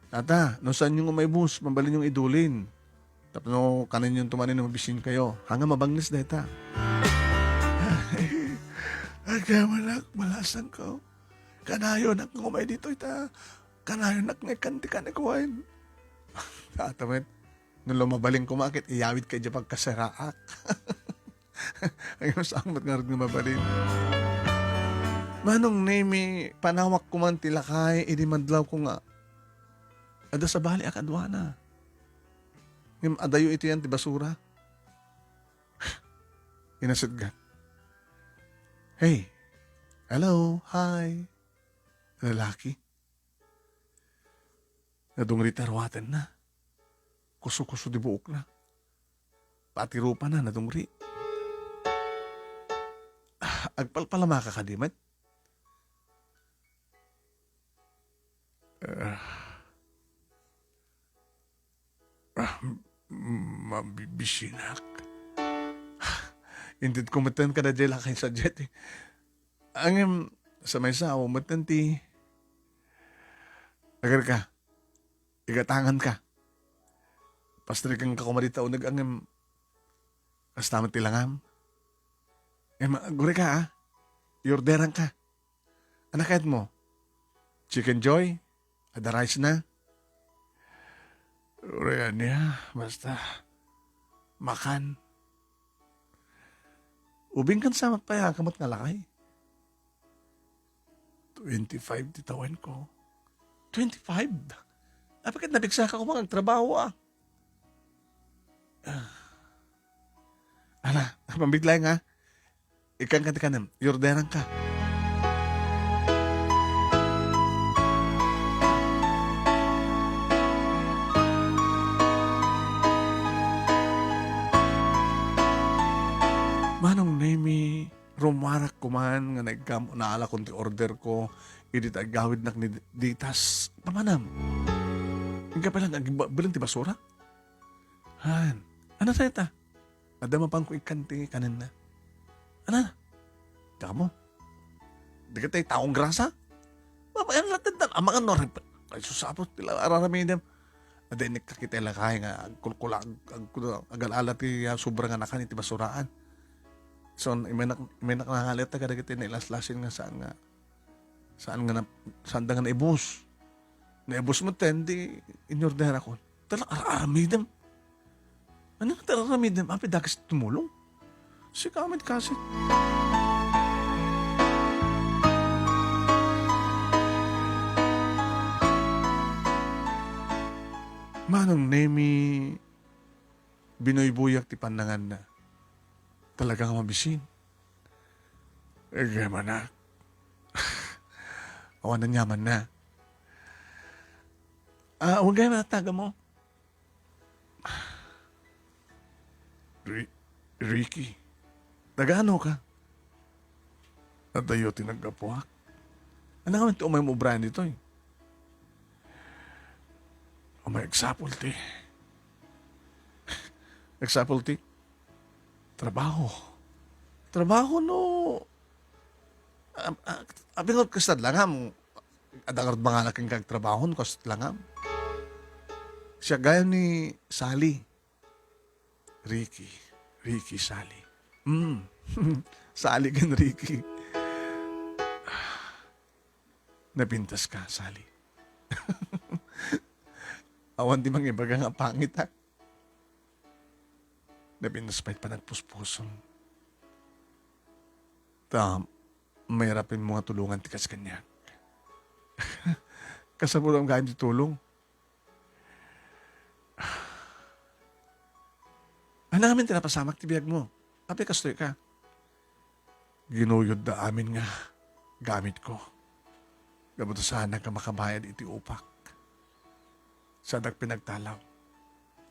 Tata, no saanyo nga maibus, mabalinyo idulin. Tapno kanenyon to manen no mabisinkayo. Haan nga mabangnes dayta. Agamanak, balasangko. Kanayonak nga umay ditoy ta. Kanayonak nga ikkan ti kanek wen. Tata met, no lumabaling koma ket iyawidka idiay pagkasaraak. Ay, saan met ngarud nga mabalin? Manong Nemi, panawak koman ti lakay idi madlawko nga adda sabali a kaduana. Ngem adayo iti yan ti basura. Inasitgan. Hey. Hello. Hi. Lalaki. Nadungri ti aruatenna. Kuso-kuso ti buokna. Pati rupana nadungri. Ah, agpalpalamaka kadi met? Ah, ah, m-, mabibisinak. Intedko metten kada jay lakay sadiay ti. Ngem, sa maysa, awan metten ti. Agar ka. Igatangan ka. Pastriken ka koma dita uneg ngem kasta met ti langam. Em, guri ka, ah. Iorderan ka. Ania kayat mo? Chicken Joy? Adda rice na? Uray ania, basta makan. Ubing kan sa magpayag ka met nga lakay. Twenty-five ti tawenko. Twenty-five? Apay ket napigsaka koma nga agtrabaho, ah. Ah. Ala, pambiglay nga. Ikkan ka ti kanem, iorderan ka. Manong Nemi, rumuarak koman nga naikkam, naalakon ti order ko, idi ta agawidnak ni Ditas. Pamanam. Inka pala, nagba-, bilang ti basura? Han, ania dayta? Adda mapanko ikkan ti kanenna. Ania? Damo. Dagiti taong grasa? Babaen latta, amangan no, ay, sus, Apo, ti la-, araramidem. Adda inikka iti lakay nga agkulkula, ag-, agkul-, agal-ala ti, ah, sobra nga nakan iti basuraan. So, imenak, imenak nangalit ta kadagiti nailaslasin nga saan nga, saan nga na, saan da nga naibus. Naibus met ten, di inorderakon. Tala, ar-aramidem. Ania nga ar-aramidem? Apay dakes tumulong? Sika met kasi. Manong Nemi, binuybuyak ti pannanganna. Talaga nga mabisin. Ege, manak. Awan aniamanna. Ah, wen gayam a tagamo? Ri-, Ricky. Taga-ano ka? Adayo ti naggapuak. Ania ngamin ti umaymo ubrayan ditoy? Umay agsapul ti. Agsapul ti. Trabaho. Trabaho no, ah, ah, apay nga kasta langam. Adda ngarud mangala kenka agtrabaho no kasta langam. Siak gayam ni Sally. Ricky. Ricky, Sally. Hmm. Sally ken Ricky. Napintas ka, Sally. Awan ti mangibaga nga pangit, ha? Napintas pay panagpuspusom. Ta, mairap mo nga tulongan ti kas kaniak. Kasapulam gayam ti tulong. Ania ngamin ti napasamak ti biagmo? Apay kastoy ka? Ginuyodda amin nga gamitko. Gapu ta saanak nga makabayad iti upak. Saandak pinagtalaw.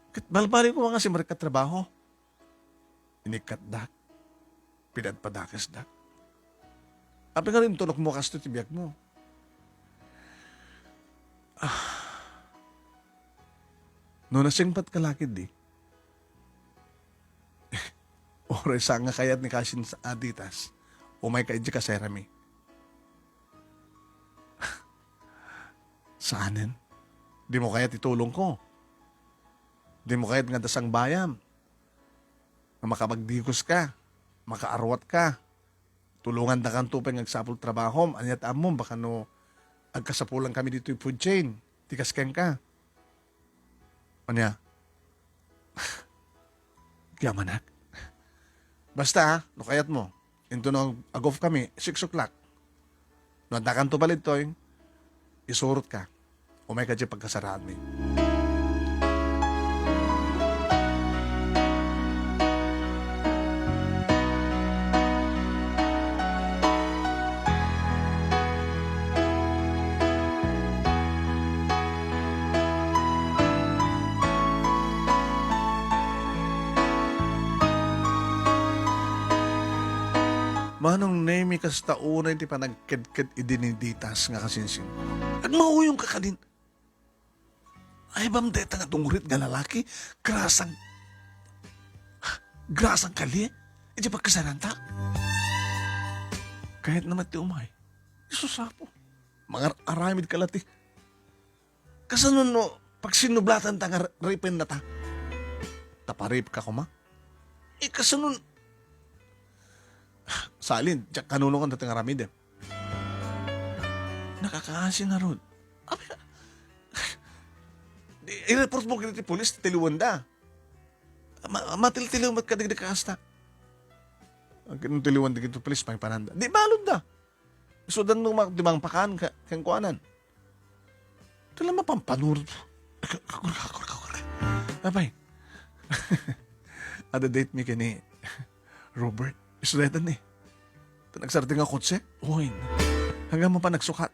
Ket balbalinko nga simrek a trabaho. Inikkatdak. Pinadpadakesdak. Apay nga intulokmo kastoy ti biagmo? Ah. No nasingpet ka la ketdi. Uray saan nga kayat ni Kasin sa Aditas, umayka idiay kasayrami. Saanen? Dimo kayat ti tulongko? Dimo kayat nga adda sangbayam? Nga makapagdigos ka, makaarwat ka, tulongandakanto pay nga agsapul trabahom, ania ti ammom, baka no agkasapulan kami ditoy food chain, ti kas kenka. Ania? Yamanak. Basta, ha, no kayatmo, intono ag-off kami, six o'clock. No addakanto pay ditoy, isurotka. Umayka idiay pagkasaraanmi. Manong Nemi, kasta unay ti panagkedked idi ni Ditas nga kasinsin. Agmauyong ka kadin. Ay, bam deta nga dungrit nga lalaki, grasang, grasang kali, iti pagkasananta. Kayat naman ti umay. Isus, Apo. Mangar-aramid ka lati. Kasano no pagsinublatan ta nga ripen na ta? Taparip ka kuma? Eh, kasano? Salin, diak kanuno kan datang aramid eh. Nakakaasi na rod. Abi ka, i-report mo kiti pulis, tiliwan da. Ma-, matiltiliw met kadigdi kasta. Ang kinutiliwan di kito pulis, pangpananda. Di balon da. Sudan no mak-, di mangpakan ka, kangkuanan. Ito lang mapampanurot. Kakor, kakor, kakor. Apay. Ada date mi kini Robert. Istoreta ni. Ta nagsardeng a kotse? Uy. Hanggang mo pa nagsukat.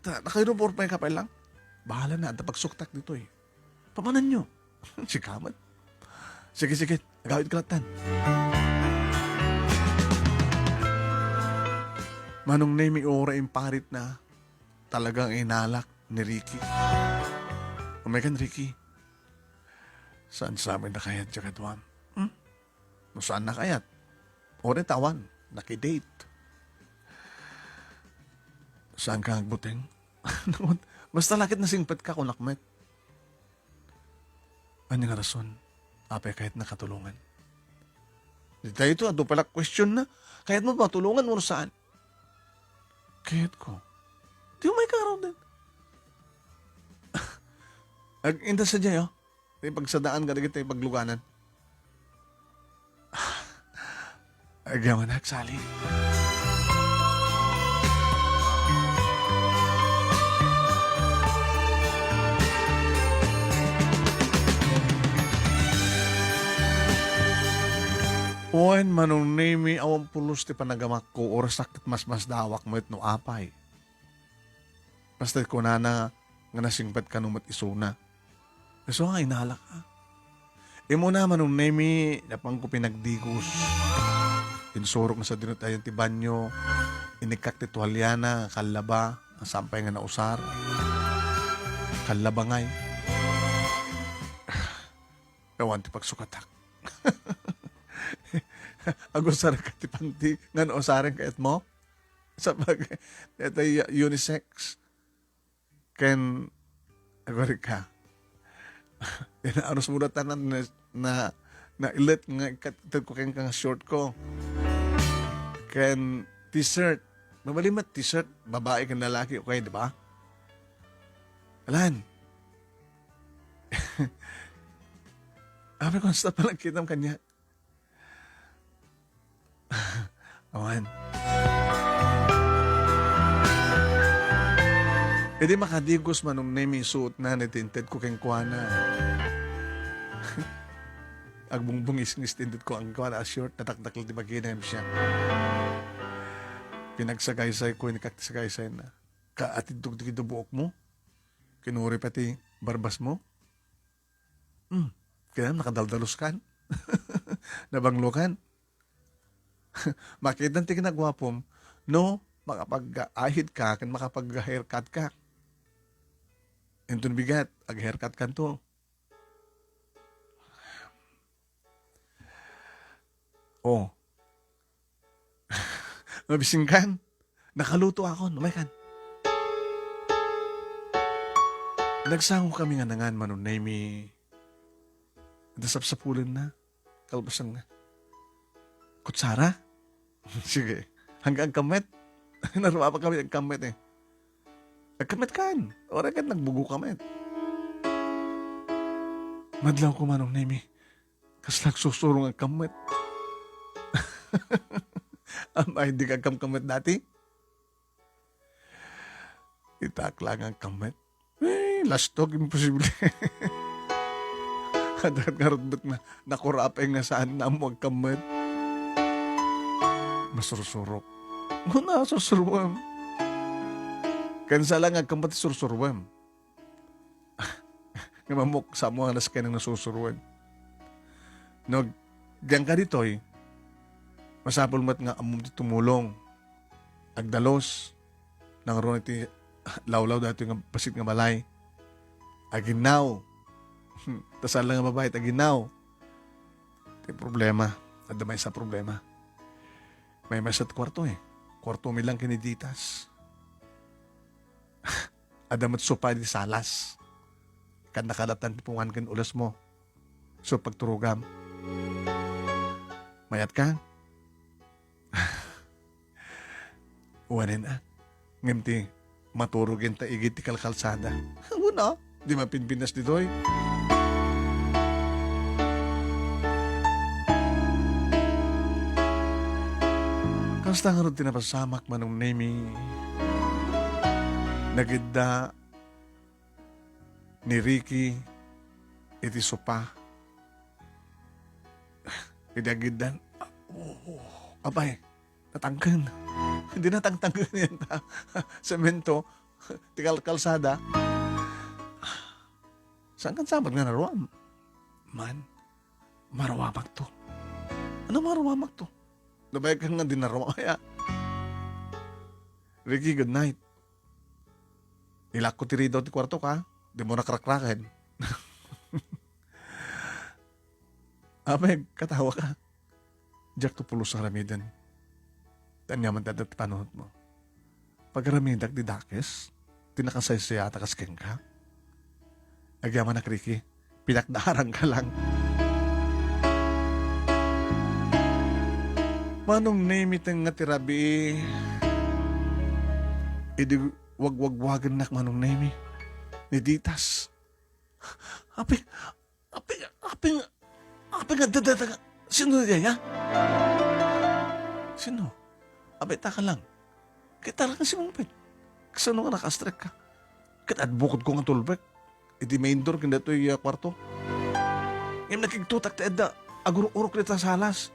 Ta, nakairubor pa yung kapay lang. Bahala na, anta pagsuktak dito eh. Pamananyo. Sikamat. Sige, sige. Agawid ka latan. Manong Nemi, ora imparit na. Talagang inalak ni Ricky. Umay kan, Ricky. Saan sa amin na kayat siya kaduam? Hmm? No saan na kayat? Ora tawan, nakidate. Saan ka agbuteng? Basta lakit nasingpet ka, kunak met. Anya nga rason? Apay kayat nakatulungan? Di tayo ito, adu pala question na. Kayat mo ba tulungan mo saan? Kayat ko. Di mo may karaw din. Ag-, inda sa diay, oh. Di pagsadaan ka, dagiti pagluganan. Agyaman, agsali. Wen, Manong Nemi, awan pulos ti panagamakko, orasak ket masmasdawak met no apay. Basta kunana nga nasingpet kano met isuna. Isu nga inalak, a. Immuna, Manong Nemi, napanko pinagdigos. Insurok na sa dinut-ayan ti banyo. Inikkak ti tualiana, kallaba, sampay nga nausar. Kallaba ngay. Awan ti pagsukatak. Agusar ka ti panti, nga nausaren kayat mo? Sa pag-, ito y-, unisex. Ken, agori ka. Inaanus mo na tanan na, na, na ilet nga ikat-, ikat ko ken kang short ko. Ken t-shirt. Mabalin met t-shirt, babae ken lalaki, okay, di ba? Alan. Abi ko, basta pala kitam kanya. Awan. Idi makadigos, Manong Nemi, suot na ni tinted ko kenkuana. Agbungbungis-ngis tinted ko ang kuana a short, natakdakkel ti bagina, em siya. Pinagsagaysay ko, inikak ti sagaysay na. Kaatidtog ti buok mo? Kinuri pati barbas mo? Hmm. Kaya nakadaldalos kan? Nabanglo kan? Makita ti kinaguapom, no, makapag-ahid ka, ken makapag-haircut ka. Inton bigat, ag-haircut kanto. Oh. Mabising kan? Nakaluto akon, umay kan. Nagsango kami nga nangan, Manong Nemi. Ita sapsapulen na. Kalpasan nga. Kutsara? Sige. Hanggang agkammet. Narua pa kami agkammet eh. Agkammet kan. Ora kan nagbugo kammet. Madlaw ko, Manong Nemi. Kasla agsusurong agkammet. Amay, di ka agkamkammet dati? Itak lang agkammet. Eh, lastog, imposible. Adat nga rutbet na, nakurapay nga saan na mo agkammet. Masursurok. Una, sursuruem. Kansa lang agkammet, sursuruem. Nga mamok, sa mo nga nas kay nang nasusuruan. No, diyan ka ditoy, Masapul met nga ammom ti tumulong. Agdalus, nangruna iti lawlaw daytoy nga bassit nga balay. Aginnaw. Ta saan la nga babai ti aginnaw. Ti problema, adda maysa a problema. Maymaysa ti kuarto, eh. Kuarto mi lang ken ni Ditas. Adda met sopa iti salas. Kanda kadatan ti pungan ken ulesmo. So, pagturogam. Mayat ka? Wanen a. Ngem ti maturog ta igid ti kalkalsada. Wen a, di mapinpinas ditoy. Kasta ngarud ti napasamak, Manong Nemi. Nagidda ni Ricky iti sopa. Idi agiddan, oh, apay, natangken. Di natangtangken yan ta. Semento, ti kal-, kalsada. Saan kan sabad nga naruam? Man, maruamak to. Ano maruamak to? Labay ka nga di naruam, ya. Ricky, good night. Ilakko ti ridaw ti kuarto ka. Di mo nakrakraken. Apay, katawa ka. Diak to pulos aramiden. Ti aniaman ti adda ti panunotmo. Pagaramidak ti dakes, ti nakasaysayata kas kenka. Agyamanak, Ricky, pinakdaarangka lang. Manong Nemi, tengnga ti rabii. Idi wagwagwagennak, Manong Nemi. Ni Ditas. Apay, apay, apay nga, apay nga dadada nga. Sino daydiay, ha? Sino? Apay, taka lang. Kita lang si Mungpet. Kasano nga nakastrek ka? Ket adbukod ko nga tulbek. Iti main door, ken datoy, ah, kuarto. Ngem nakigtutak ti adda. Agurok-urok dita salas.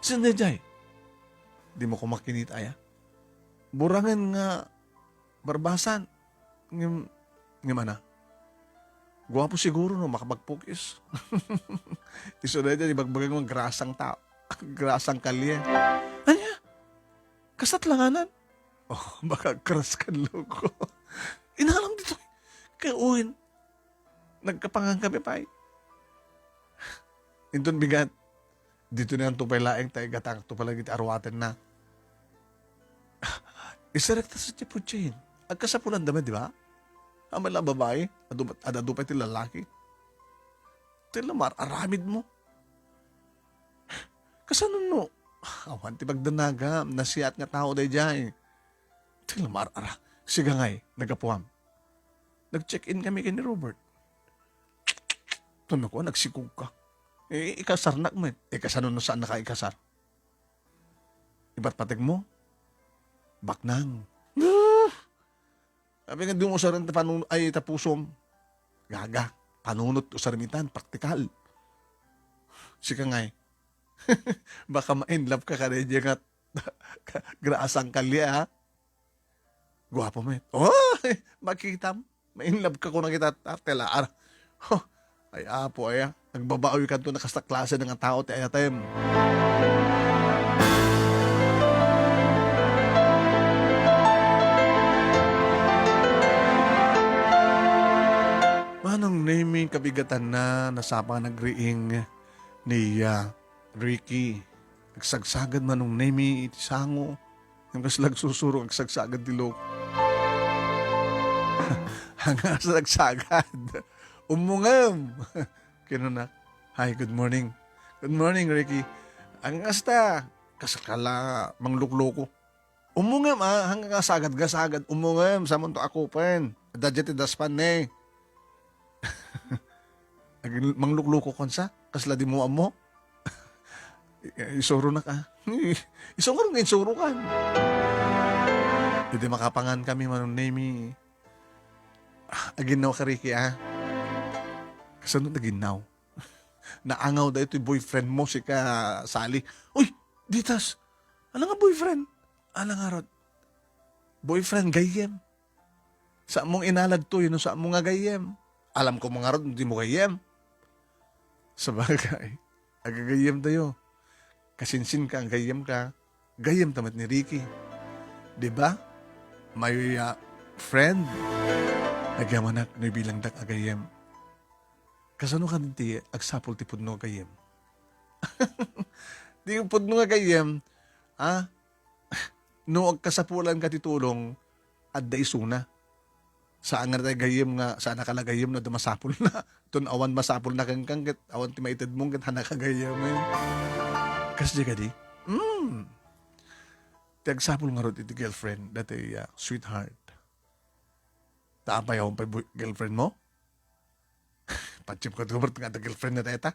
Sino daydiay? Di mo ko makinita, ya? Burangen nga barbasan. Ngem, ngem ana? Guapo siguro no makapagpukis. Isu dayta ti bagbaga nga grasang tao. Grasang kalye. Ania? Kasat langanan? Oh, baka crush kan loko. Inaram dito. Kay uwin, nagkapangan kami pay. Inton bigat, dito na ang tupay laeng ta igatang tupay lagi ti arwaten na. Isarek ta sa Jeff Jane. Agkasapulan da met, di ba? Aman lang babae, adu-, ad-adu pay ti lalaki. Ti la mar-aramid mo. Kasano no? Awan ti pagdanaga, nasiat nga tao daydiay. Ti la mar-ara. Siga ngay, nagapuam. Nag-check-in kami ken ni Robert. Tano ko, nagsikog ka. Eh, ikasarnak met. Eh, kasano no saan naka ikasar? Ipatpateg mo? Baknang. Ah! Sabi nga, di mo usaren ta panun-, ay, ta pusom. Gaga. Panunot usar mitan, praktikal. Sika ngay. Baka ma-in love ka kadaydiay nga grasang kalye, ha? Guapo met. Oh, makitam. Ma-in love ka kuna kita, arte laar. Huh, ay apo, aya. Nagbabawi kanto na kasta klase nga tao ti ayatem. Manong Nemi, kabigatanna, nasapa nagriing ni, ah, Ricky. Agsagsagad Manong Nemi iti sango. Ngem kasla agsusuro, agsagsagad ti loko. Ania nga agsagsagad? Ummongem! Kinuna, "Hi, good morning." "Good morning, Ricky." "Ania nga kasta?" "Kasla manglukloko." "Ummongem, ah, ania nga sagad nga sagad. Ummongem, samonto akupen. Adda diay ti daspan ne." Ag-, manglukloko kon sa? Kasla di mo ammo? Isuronak, ah. Isu nga rin, isuro kan. Idi makapangan kami, Manong Nemi. Ah, aginnaw ka, Ricky, ah. Kasano naginnaw? Naangaw da ito'y boyfriend mo, sika, Sally. Uy, Ditas! Ala nga boyfriend? Ala nga rod? Boyfriend, gayyem. Saan mong inalad to, yun, saan mo nga gayyem? Alam ko mga rod, hindi mo gayyem. Sabagay, agagayyem tayo. Kasinsinka a gayyemka, gayyemta met ni Ricky. Di ba? My, ah, friend, agyamanak no ibilangdak a gayyem. Kasano kadi ti agsapul ti pudno a gayyem? Ti pudno nga gayyem, ah, no agkasapulanka ti tulong, adda isuna. Saan nga tay gayyem nga, saan ka la gayyem no adda masapulna. Ton awan masapulna kenka ket awan ti maitedmo ket hanaka gayyemen. Kasdi kadi? Mm. Ti agsapul ngarud iti girlfriend, dati, ah, sweetheart. Ta apay, awan pay boy-, girlfriend mo? Patsip ka, Robert, nga adda girlfriend na dayta.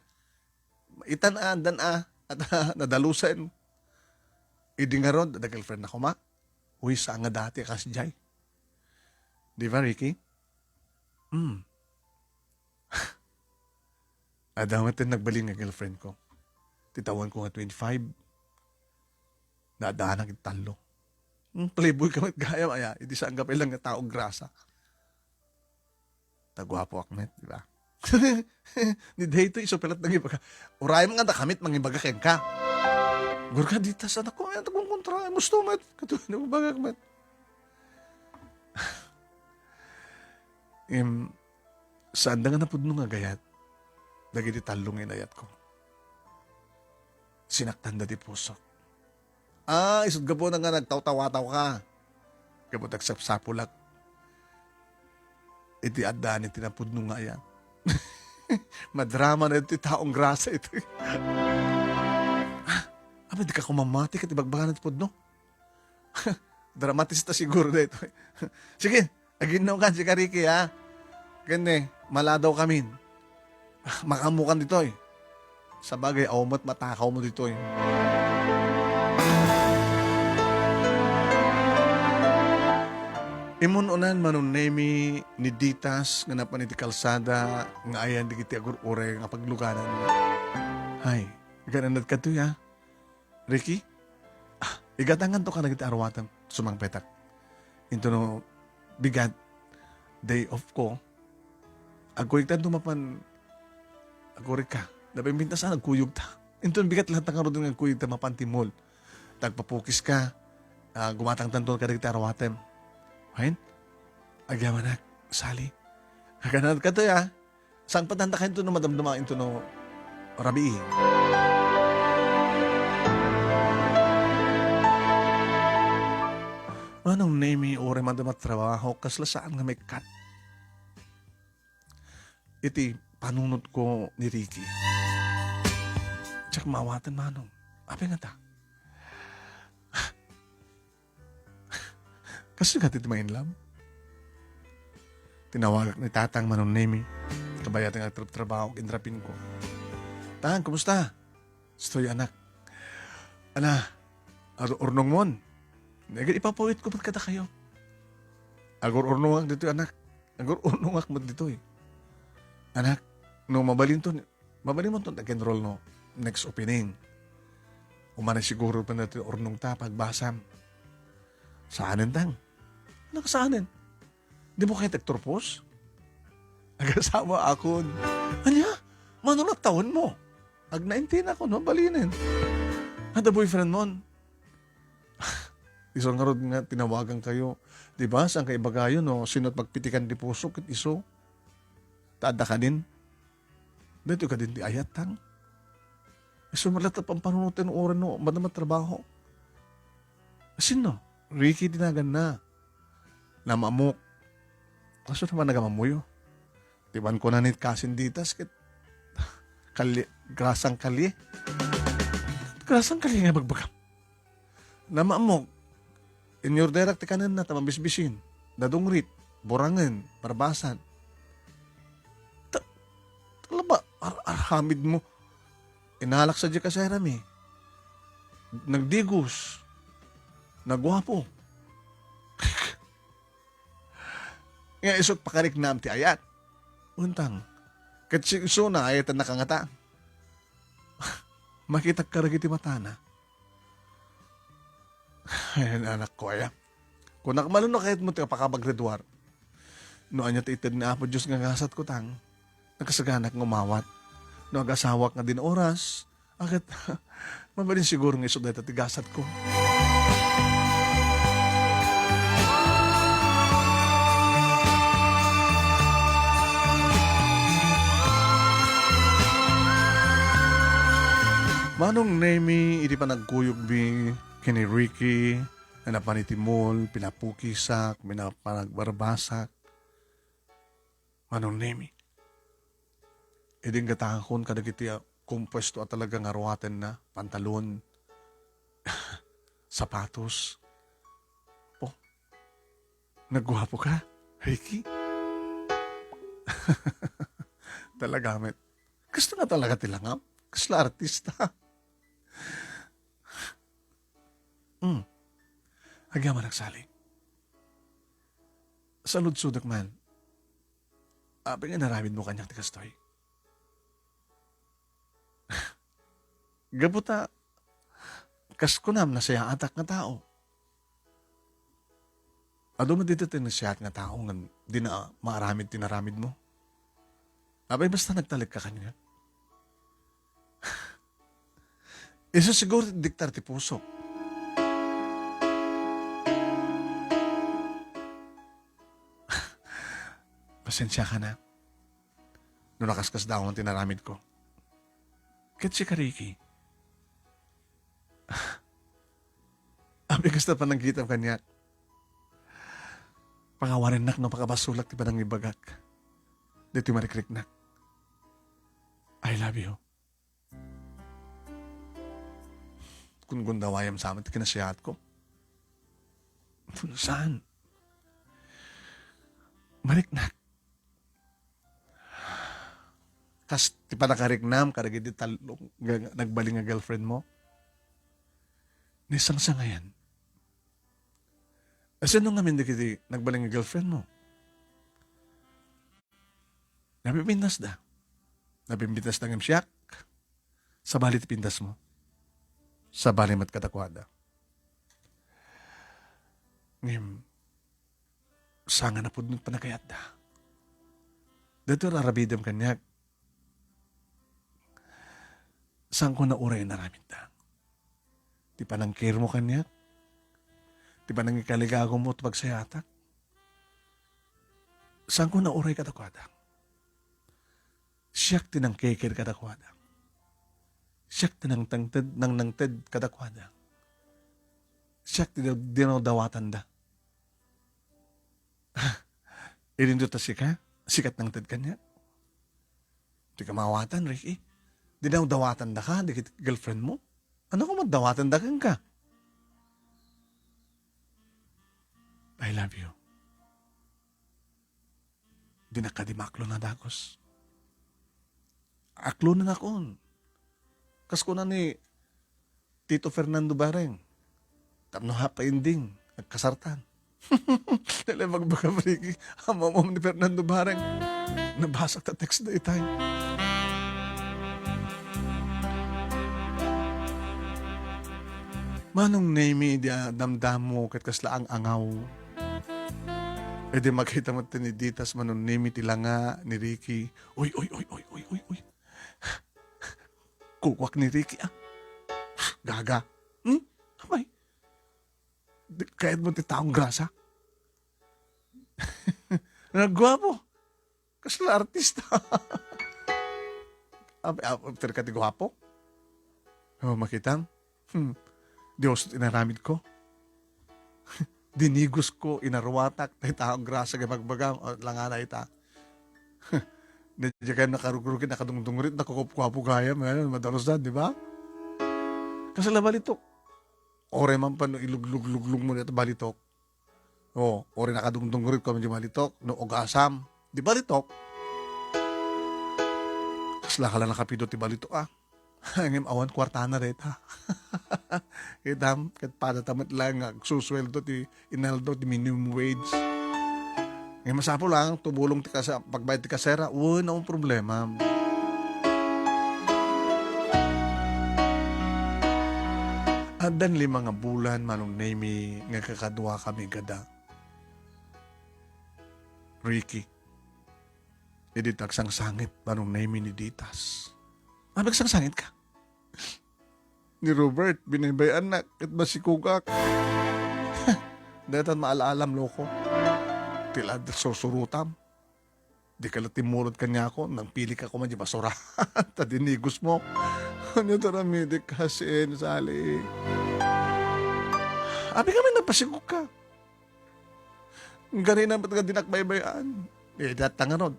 Itan a, dan a, at, ah, nadalusen. Idi ngarud, adda girlfriend na koma. Uy, saan nga dati a kasdiay. Di ba, Ricky? Hmm. Adda met ti nagbalin nga girlfriend ko. Ti tawen ko nga twenty-five. Naadaanak iti tallo. Hmm, playboy ka met gayam, aya. Idi saan ka pay lang nga tao grasa. Ta guapoak met, di ba? Ni daytoy isu pay latta nga ibaga. Uray nga dakami ti mangibaga kenka. Gurka dita sa anak ko, ay, nagkonkontra, gusto met. Kato, nagbaga met. Em, saan da nga napudno nga agayat dagiti tallo nga inayat ko. Sinaktan da ti pusok. Ah, isut' gapuna nga nagtawtawataw ka. Gapu ta agsapsapulak iti addaan iti napudno nga ayat. Madrama na iti taong grasa ito. Ah, abi, di ka kumamati ket ibagbagana ti pudno? Dramatista siguro daytoy. Sige, aginnaw ka, si Kariki, ha? Ken, eh, maladaw kamin. Makaammokan ditoy. Sabagay, awan met matakaw mo ditoy. Immun-unan Manong Nemi ni Ditas nga napan iti kalsada nga ayan dagiti agur-uray nga pagluganan. Hay, agan-anad kadtoy, ha? Ricky? Ah, igatangan to ka dagiti aruatem. Sumangpetak. Into no bigat, day off ko. Agkuyogtan to mapan, agkurek ka. Napinpintas a nagkuyog ta. Into no bigat latta ngarud nga agkuyog ta mapan ti mall. Tagpapukis ka, ah, gumatangtan to ka dagiti aruatem. Wen? Agyamanak, Sally. Agan-anad kadtoy, ah. Sangpetanta kayo no madamdama into no rabii. Manong Nemi, uray madama trabaho, kasla saan nga mekkat iti panunot ko ni Ricky. Diak maawaten, Manong. Apay ngata? Kas nga ti mainlove. Tinawagak ni Tatang Manong Nemi. Kabayat nga agtrabtrabaho, inrapin ko. "Tang, kumusta?" "Stoy, anak." "Ana, aru-, urnong mon?" "Nagad ipapawit ko pagkada kayo." "Agur-urnongak ditoy, anak. Agur-urnongak met ditoy." "Anak, no mabalinton, mabalin mo ton enroll no next opening. Umani siguro pa na ti urnong ta pagbasam." "Saanen, Tang?" "Anak, saanen? Di mo kayat agturpos?" "Agasawa akon." "Ania? Mano nagtawen mo?" "Agnaintinakon, mabalinen." "Adda boyfriend mon?" "Isu ngarud nga tinawagan kayo. Di ba, saan ka ibagayo no sino ti pagpitikan ti puso ket isu? Ta adda kadin." "Daytoy kadin ti ayat, Tang. Isu met latta pampanunoten uray no madama trabaho." "Sinno?" "Ricky ti naganna. Namaamok." "Kasu naman nagamamoyo?" "Ti ban ko nanit kasin ditas ket kalye, grasang kalye." "Grasang kalye nga bagbagam?" "Namaamok. Inyurderak ti kanenna ta mabisbisin, nadungrit, burangen, barbasan." "Ta-, tala ba, ar-, arhamid mo? Inalak sa di kaserami. Nagdigos. Naguapo." "Nga isut' pakariknam ti ayat." "Untang. Ket si isuna, ayaten nakangata. Makitak karagiti matana." Ay, anak ko, aya. Kunak, mano no kayat mo ti pakapagreduar? No anya ti ited ni Apo Dios nga gasat ko, Tang, nakasaganak nga umawat. No agasawak nga din oras, Agat, mabalin siguro nga isu dayta ti gasatko. Manong Nemi, iti panagkuyogmi ken ni Ricky, nga napan iti mall, pinapukisak, pinapanagbarbasak. Manong Nemi. Idi inggatakon kadagiti, ah, kumpuesto a talaga nga ruatenna, pantalon, sapatos. Oh, nagguapo ka, Ricky? Talaga met. Gusto nga talaga ti langam. Kasla artista. Hmm. Agyamanak, Sally. Saludsodek man. Apay nga inaramidmo kaniak ti kastoy? Gapu ta, kas kunam, nasayaatak nga tao. Adu met dita ti nasayaat nga tao nga dina maaramid ti inaramidmo? Apay basta nagtalek ka kaniak? Isu siguro ti diktar ti pusok. Pasensiaka na no nakaskasdaawon ti inaramidko. Ket sika, Ricky, apay kasta panangkitam kaniak. Pangawarennak no pakabasolak ti panangibagak. Ditoy marikriknak. I love you. Gundawayam sa met ti kinasayaatko. Saan? Mariknak. Kas ti panakariknam kadagiti tallo nga, nga nagbalin nga girlfriend mo. Naisangsangayan. Asino ngamin dagiti nagbalin nga girlfriend mo? Napipintasda. Napipintasda ngem siak. Sabali ti pintasmo. Sabali met kadakuada. Ngem, saan nga napudno ti panagayatda. Daytoy aramidem kaniak. Saanko nga uray inaramidda. Ti panangkirmo kaniak, ti panangikaligagom ti pagsayaatak. Saanko nga uray kadakuada. Siak ti nangkikir kadakuada. Siak ti nangtangted, nangnangted kadakuada. Siak ti daw-, dinawdawatanda. Idinto ta sika, sikat nangted kaniak. Ti kamawatan, Ricky. Dinawdawatandaka dagiti girlfriend mo? Ania koma dawatanda kenka? I love you. Dinak kadi maaklonan dagus. Aklonennakon. Kas kuna ni Tito Fernando Bareng, tapno ha painding, nagkasartan. Dala ibagbaga, Ricky. Ammom ni Fernando Bareng. Nabasak ta text daytay. Manong Nemi, idi a damdamo ket kasla ang-angaw. Idi makita met ti ni Ditas, Manong Nemi, ti langa ni Ricky. Uy, uy, uy, uy, uy, uy, uy. Kukuak ni Ricky, ah. Gaga. Hmm? Apay. Di, kayat mo ti taong grasa? Nagguapo. Kasla artista. Apay, apay, apay, ti guapo? Oh, makitam? Hmm. Dios, inaramid ko. Dinigos ko, inaruatak, dayta a grasa nga ibagbagam, o, langana ita. Diay kayat nakarugrugit, nakadungdungrit, nakukupkuapo gayam, ngayon, madalusan, di ba? Kasla balitok. Uray man pano iluglugluglug mo dayta balitok. O, uray nakadungdungrit ka, di balitok. No, ugasam, di balitok. Kasla ka la nakapido ti balitok, ah. Ngem awan kuartana dayta. Kitam, ket padata met laeng nga agsusueldo ti inaldaw ti minimum wage. Ngem masapul lang, tumulong ti kasa-, pagbayad ti kasera, wen, awan problema. Addan lima nga bulan, Manong Nemi, nga kakaduakami gada. Ricky. Idi ta agsangsangit, Manong Nemi, ni Ditas. Apay agsangsangit ka? ni Robert, binaybay-annak ket masikogak. Daytan maalaalam, loko. Ti la sursurutam. Dika la timmurod kaniako, nangpili ka koma di basura. Ta dinigos mo. Ania ti aramidek, kasin, Sally? Apay kami nagpasikog ka. Ganina met nga dinak baybay-an. Eh, dayta ngarud.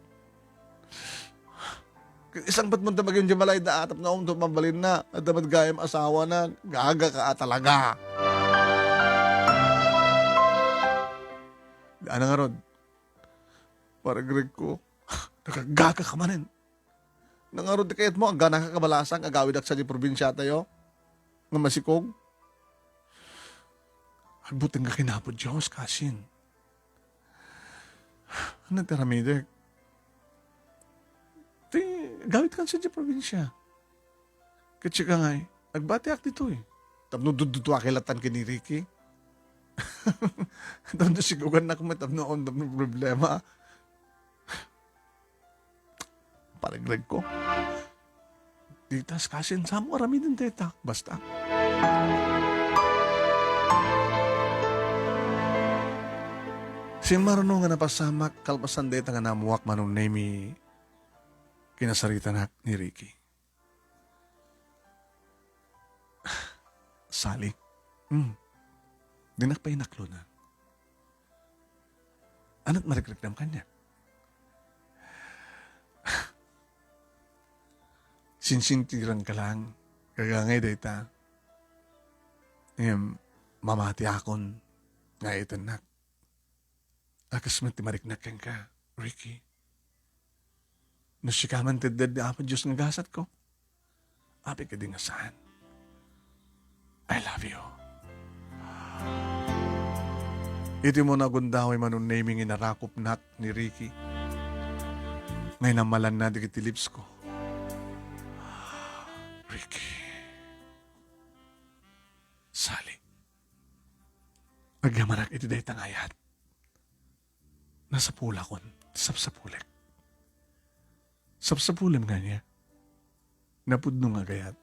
Isang bat mo ta maging di malayda, tapno umto mabalinna. At dapat gayam asawa na, gaga ka talaga. Ana ngarud. Pare Greg ko, nagagaga ka manen. Nangarod ti kayatmo, agana ka kabalasang agawidak sa di probinsiatayo nga masikog. Agbuteng ka kinapo Dios, kasin. Ano ti aramidek? Ti, agawid kan sa di probinsia. Ket sika ngay, nagbatiak ditoy. Tapno dudduduak ilatan ken ni Ricky. Tapno sigugannak met, tapno, tapno problema. Pare Greg ko. Ditas kasin, samo aramiden dayta. Basta. Simmaruno nga napasamak, kalpasan dayta nga naammoak, Manong Nemy, kinasaritanak ni Ricky. Sally. Hmm. Dinak pay inaklonan. Ania't marikriknam kaniak? Sinsintiran ka lang. Kagangay dayta. Ngem, mamatiakon nga itennak. A kas met ti mariknak kenka, Ricky. No sika man ti added ni Apo Dios nga gasatko, apay kadi nga saan? I love you. Iti umuna a gundaway, Manong Nemy, nga inarakupnak ni Ricky, nga inamalanna dagiti lips ko. Ricky. Sally. Agyamanak iti dayta nga ayat. Nasapulakon ti sapsapulek. Sapsapulem nga ania? Napudno nga agayat.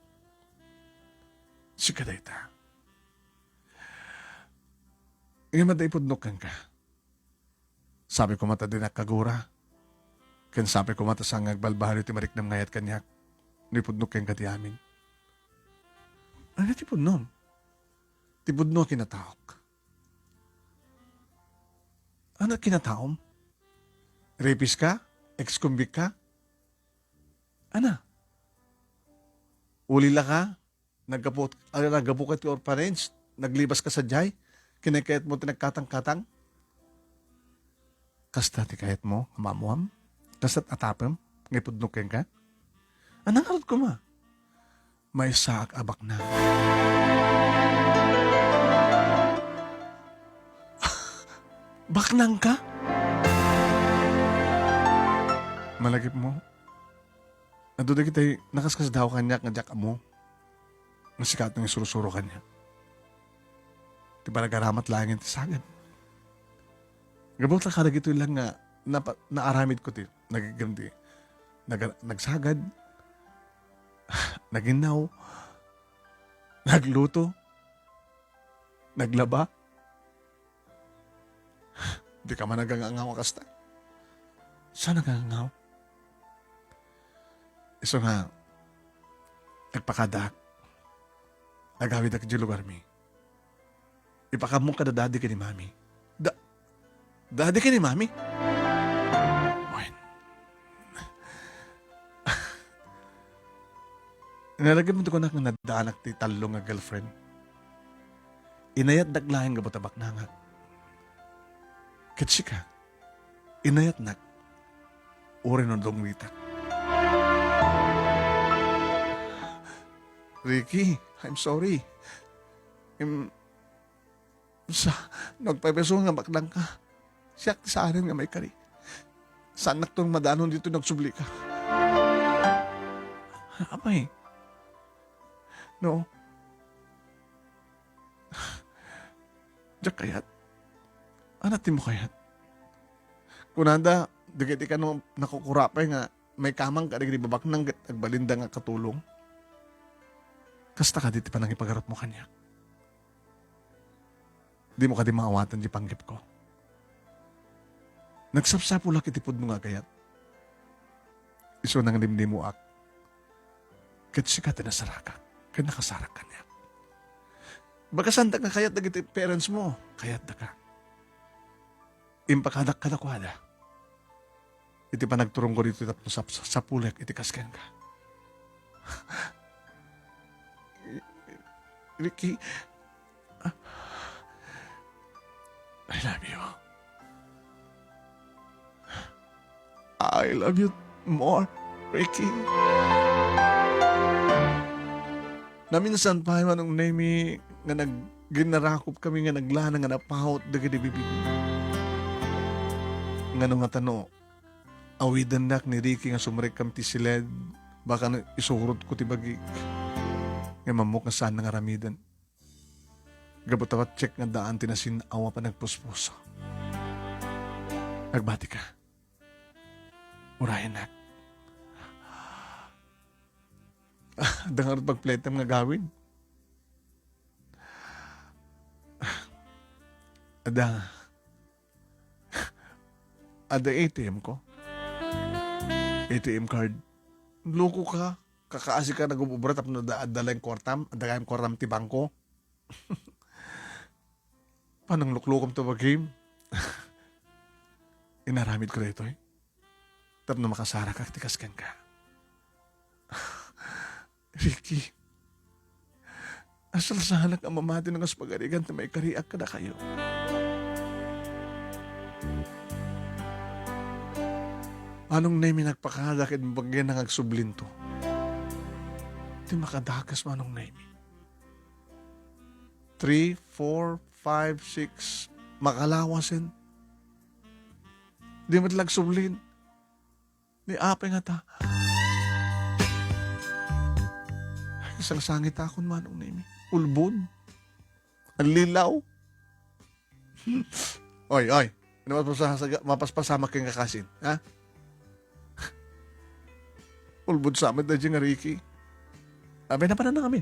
Sika dayta. Ngem adda ipudnok kenka. Sabi ko met a dinak kagura. Ken sabi ko met a saan nga agbalbaliw ti mariknam nga ayat kaniak no ipudnok kenka ti amin. Ania ti pudnom? Ti pudno a kinataok. Ania kinataom? Rapist ka? Ex-convict ka? Ana? Ulila ka? Naggapu-, ah, naggapu ka ti orphanage? Naglibas ka sadiay? Ken kayatmo ti nagkatangkatang? Kasta ti kayatmo nga maammuam? Kasta't atapem nga ipudnok kenka? Ania ngarud koma? Maysaak a baknang. Baknang ka? Malagipmo? Adu dagiti nakaskasdaaw kaniak nga diak ammo nga sika ti nangisursuro kaniak. Ti panagaramat laengen ti sagad. Gapu ta kadagitoy lang nga napa-, naaramidko ti nagigim ti naga-, nagsagad, naginnaw, nagluto, naglaba. Dika man nagangangaw a kasta. Saan nagangangaw? Isu nga, agpakadaak. Agawidak idiay lugarmi. Ipakaammo kada daddy ken ni mami. Da-, daddy ken ni mami? Wen. Nalagip mo ti kunak nga naddaanak ti tallo nga girlfriend. Inayatdak laeng gapu ta baknangak. Ket sika, inayatnak, uray no dungritak. Ricky, I'm sorry. Im-, sa, no agpayso nga baknang ka, siak ti saanen nga maikari. Saannak ton madanon ditoy no agsubli ka. Apay, no? Diak kayat. Ania ti mo kayat? Kunada, dagiti kano nakukurapay nga maikaman kadagiti babaknang ket agbalinda nga katulong. Kasta kadi ti panangipagarupmo kaniak? Dimo kadi maawatan ti panggepko? Nagsapsapulak iti pudno nga agayat. Isu nangnimnimoak. Ket sika ti nasarakak, ket nakasarak kaniak. Bagasandak nga kayat dagiti parents mo, kayatdaka. Impakadak kadakuada iti panagturongko ditoy tapno sap-, sapulek iti kas kenka. Ricky, I love you. I love you more, Ricky. Naminsan pay, Manong Nemy, nga nag-, ginnarakop kami nga naglana nga napahot dagiti bibig. Ngano nga tano, awidennak ni Ricky nga sumrekam ti siled, baka no isurotko ti bagik. Ngem ammok nga saan nga aramiden. Gapu ta patchek nga daan ti nasin-aw a panagpuspuso. Agbatika. Urayennak. Adda ngarud pagpletem nga gawid. Adda. Adda A T M ko. A T M card. Loko ka. Kakaasi ka nagububra tapno adda, adda laeng kuartam, adda laeng kuartam ti bangko. Panangluklokom to ba game? Inaramid ko daytoy tapno makasarakak ti kas kenka. Ricky, asalsanak a mamati no kas pagarigan ti maikariak kadakayo. Manong Nemy, nagpakada ket bagina nga agsublinto. Ti makadakas, Manong Nemy. Three, four, five, six, makalawasen. Di met la agsublin. Ni apay nga ta. Ay, sangsangitakon, Manong Nemy. Ulbod. Allilaw. Oy, oy. Ano mapaspasa-, mapaspasamak ken kakasin, ha? Ulbod sa met daydi nga Ricky. Apay, napanan amin.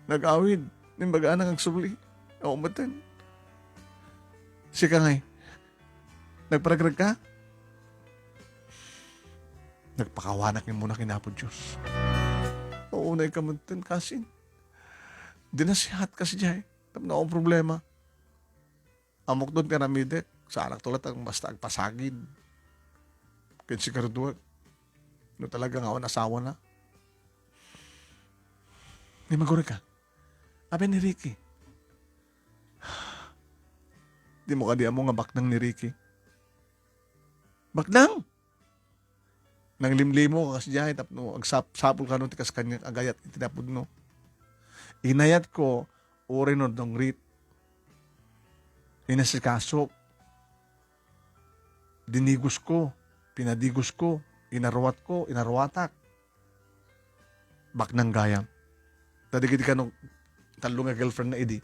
Nag-awid. Imbagana nga agsubli. Aw, metten. Sika ngay. Nagparagrag ka? Nagpakawanak ni muna ken Apo Dios. Aw, unay ka metten, kasin. Dinasihat ka sadiay. Tapno awan problema. Ammok don ti aramidek. Saanak to latta basta agpasagid. Ken sigaruduek. No talaga nga awan asawana. Di magurika. Apay ni Ricky. Di mo kadi ammo nga baknang ni Ricky. Baknang! Nanglimlimo ka kasdiay tapno agsap-, sapul kano ti kas kaniak agayat iti napudno. Inayatko uray no dungrit. Inasikasok. Dinigosko, pinadigosko, inaruatko, inaruatak. Baknang gayam. Ta dagiti kano tallo nga girlfriend na idi,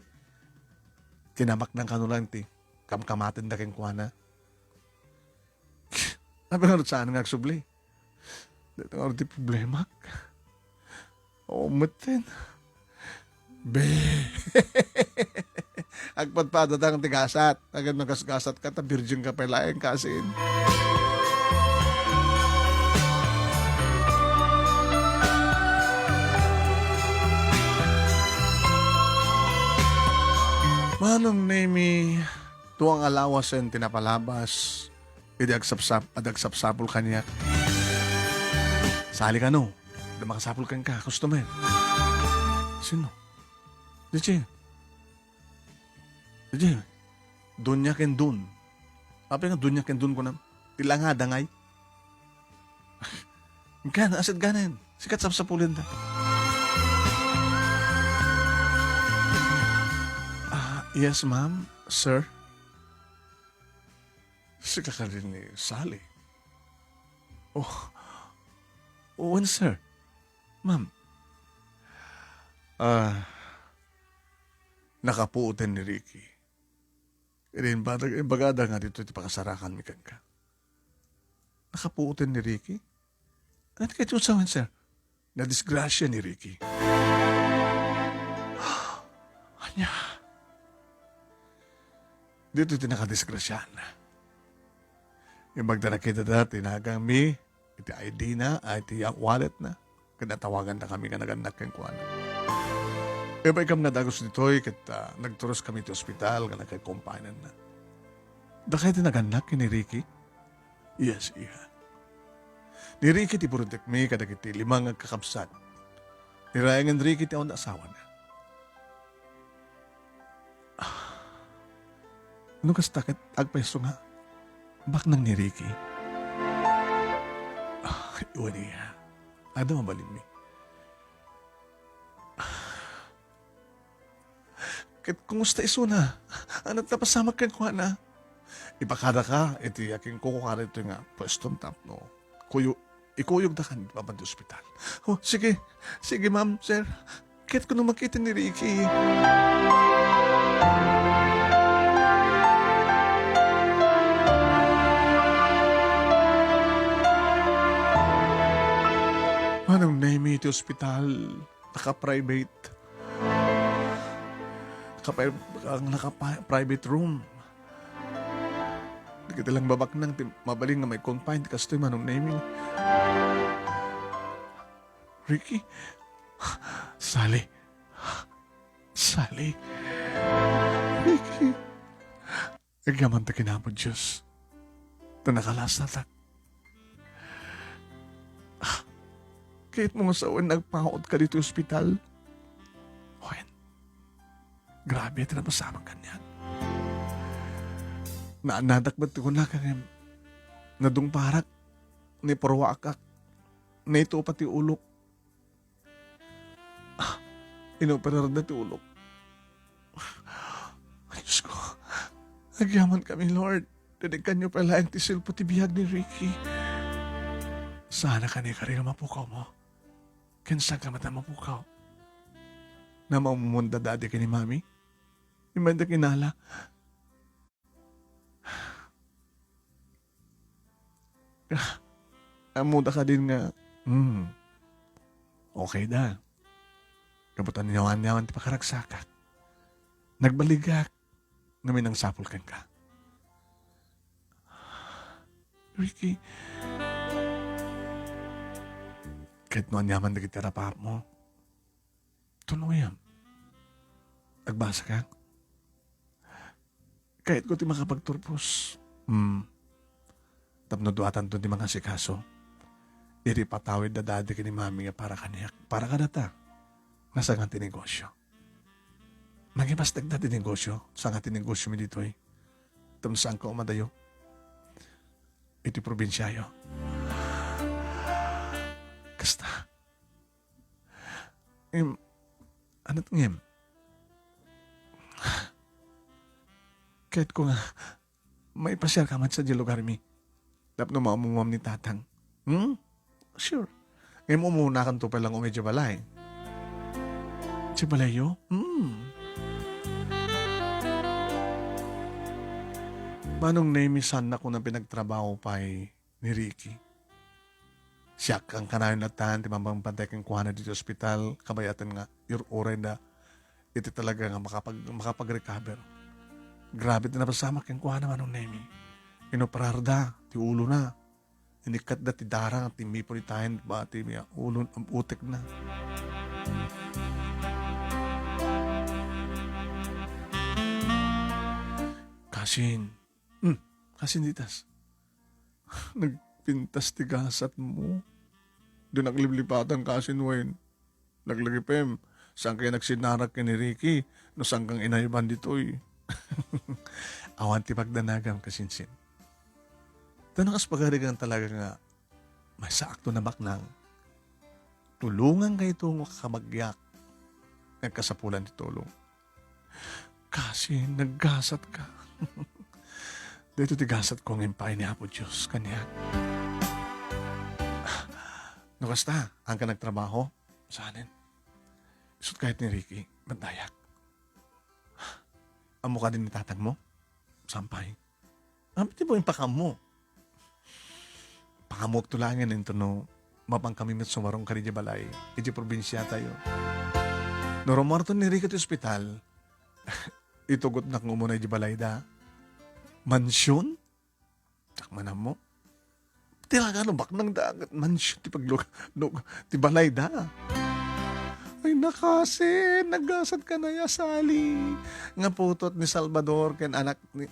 kinabaknang kano lang ti kamkamatenda kenkuana. Apay ngarud saan nga agsubli? Dayta ngarud ti problemak. Oo, metten. Be. Agpadpadatan ti gasat. Agad magasgasat ka, ta virgin ka pay laeng kasin. Manong Nemy, tuang alawasen ti napalabas, idi agsapsap-, idi agsapsapul kaniak. Sali kano, da makasapul kenka, customer. Sino? Didier. Didier. Doña ken Don. Apay nga Doña ken Don kunam? Ti langada ngay? Gana, aset ganen. Sikat sapsapulenda. Ah, yes, ma'am, sir. Sika kadi ni Sally? Oh, wen, sir. Ma'am. Ah, nakapuoten ni Ricky. Idi imbagada, imbagada nga ditoy ti pakasarakanmi kenka. Nakapuoten ni Ricky? Ano ti kayat unsawen, sir? Nadisgrasya ni Ricky. Ania? Ditoy ti nakadisgrasyaanna. Imbag ta nakita da ti naganmi, iti I D na, ay, iti wallet na, ket natawagan da kami nga nagannak kenkuana. Ibaykam nga dagus ditoy, ket, ah, nagturus kami ti ospital nga nagkakompaynanna. Dakay ti nagannak ken ni Ricky? Yes, iha. Ni Ricky ti burdekmi kadagiti lima nga agkakabsat. Ni Ryan ken Ricky ti awan asawana. Ah, no kasta ket agpayso nga baknang ni Ricky. Ah, wen iha. Adda mabalinmi. Ket kumusta isuna? Ania ti napasamak kenkuana? Ipakadaka iti akinkukuara ditoy nga puestom tapno kuyo-, ikuyogdakan iti papan ti ospital. Oh, sige. Sige, ma'am, sir. Ket kuno makita ni Ricky. Manong Nemi iti ospital. Naka-private. Naka-pri-, ang naka-pa-, private room. Dagiti lang babaknang ti mabalin nga mai-confine ti kastoy, Manong Nemi. Ricky. Sally. Sally. Ricky. Agyaman ta ken Apo Dios. Ta nakalasatak. Ah, kayatmo nga sawen nga agpaut ka ditoy ospital? Wen, grabe ti napasamak kaniak. Naannadak met ti kunaka ngem nadungparak, naipurwaakak, naitupa ti ulok. Ah, inoperarda ti ulok. Ay, Diyos ko. Agyamankami, Lord. Dedikkanyo pay laeng ti silpo ti biag ni Ricky. Saan a kani karin a mapukawmo? Ken saanka met a mapukaw? Namamumunda dadi ken ni Mami? Immay da kinala. Ammoda kadin nga, hmm, okay da. Gapu ta nayawan-yawan ti pakaragsakak. Nagbaligak, ngem nangsapul kenka. Ricky, ket no aniaman dagiti arap-arapmo, tunuyam. Agbasaka? Kayatko ti makapagturpos. Hmm. Tapno duatanto ti mangasikaso. Iti patawid da dadi ken ni Mami nga para kaniak, para kadata, nga sanga ti negosyo. Mangibasdakda ti negosyo, sanga ti negosyo mi ditoy. Tapno saanka umadayo iti probinsiayo. Kasta. Em, anat ngem? Kayatko nga maipasiarka met sadiay lugarmi tapno maammuam ni Tatang. Hmm? Sure. Ngem umunakanto pay laeng umay idiay balay. Idiay balayyo? Hmm. Manong Nemi, saannak a pinagtrabaho pay ni Ricky. Siak kanayon latta ti mapanpantay kenkuana ditoy ospital, kabayatan nga ir-urayda iti talaga nga makapag-, makapag-recover. Grabe ti napasamak kenkuana, Manong Nemi. Inoperarda ti ulona. Inikkatda ti dara nga timmipon itayen ti ulo, utekna. Kasin, hmm, kasin ditas. Nagpintas ti gasatmo. Di nagliplipatan kasin wen. Naglagipem, saanka nagsinnarak ken ni Ricky, no saanka inayban ditoy. Awan ti pagdanagam, kasinsin. Ta no kas pagarigan talaga nga, maysaakto a baknang. Tulonganka ito nga kakabagiak. Nagkasapulan ti tulong. Kasin, naggasatka. Daytoy ti gasatko nga impaay ni Apo Dios kaniak. No kasta, saanka nagtrabaho? Saanen. Isut' kayat ni Ricky, met dayak. Ammo kadi ni tatangmo? Saan pay. Amin ti impakammo. Pakaammoakto laengen intono Mapankami met sumarungkami idiay balay, idiay probinsiatayo. No rummuarto ni Ricky ti ospital, itugotnak nga umuna idiay balayda. Mansion? Diak man ammo. Ti nagano, baknang dagat, mansion ti paglugar, no, ti balayda. Ay, nakasin, nagasadka na ya, Sally. Nga putot ni Salvador, ken anak ni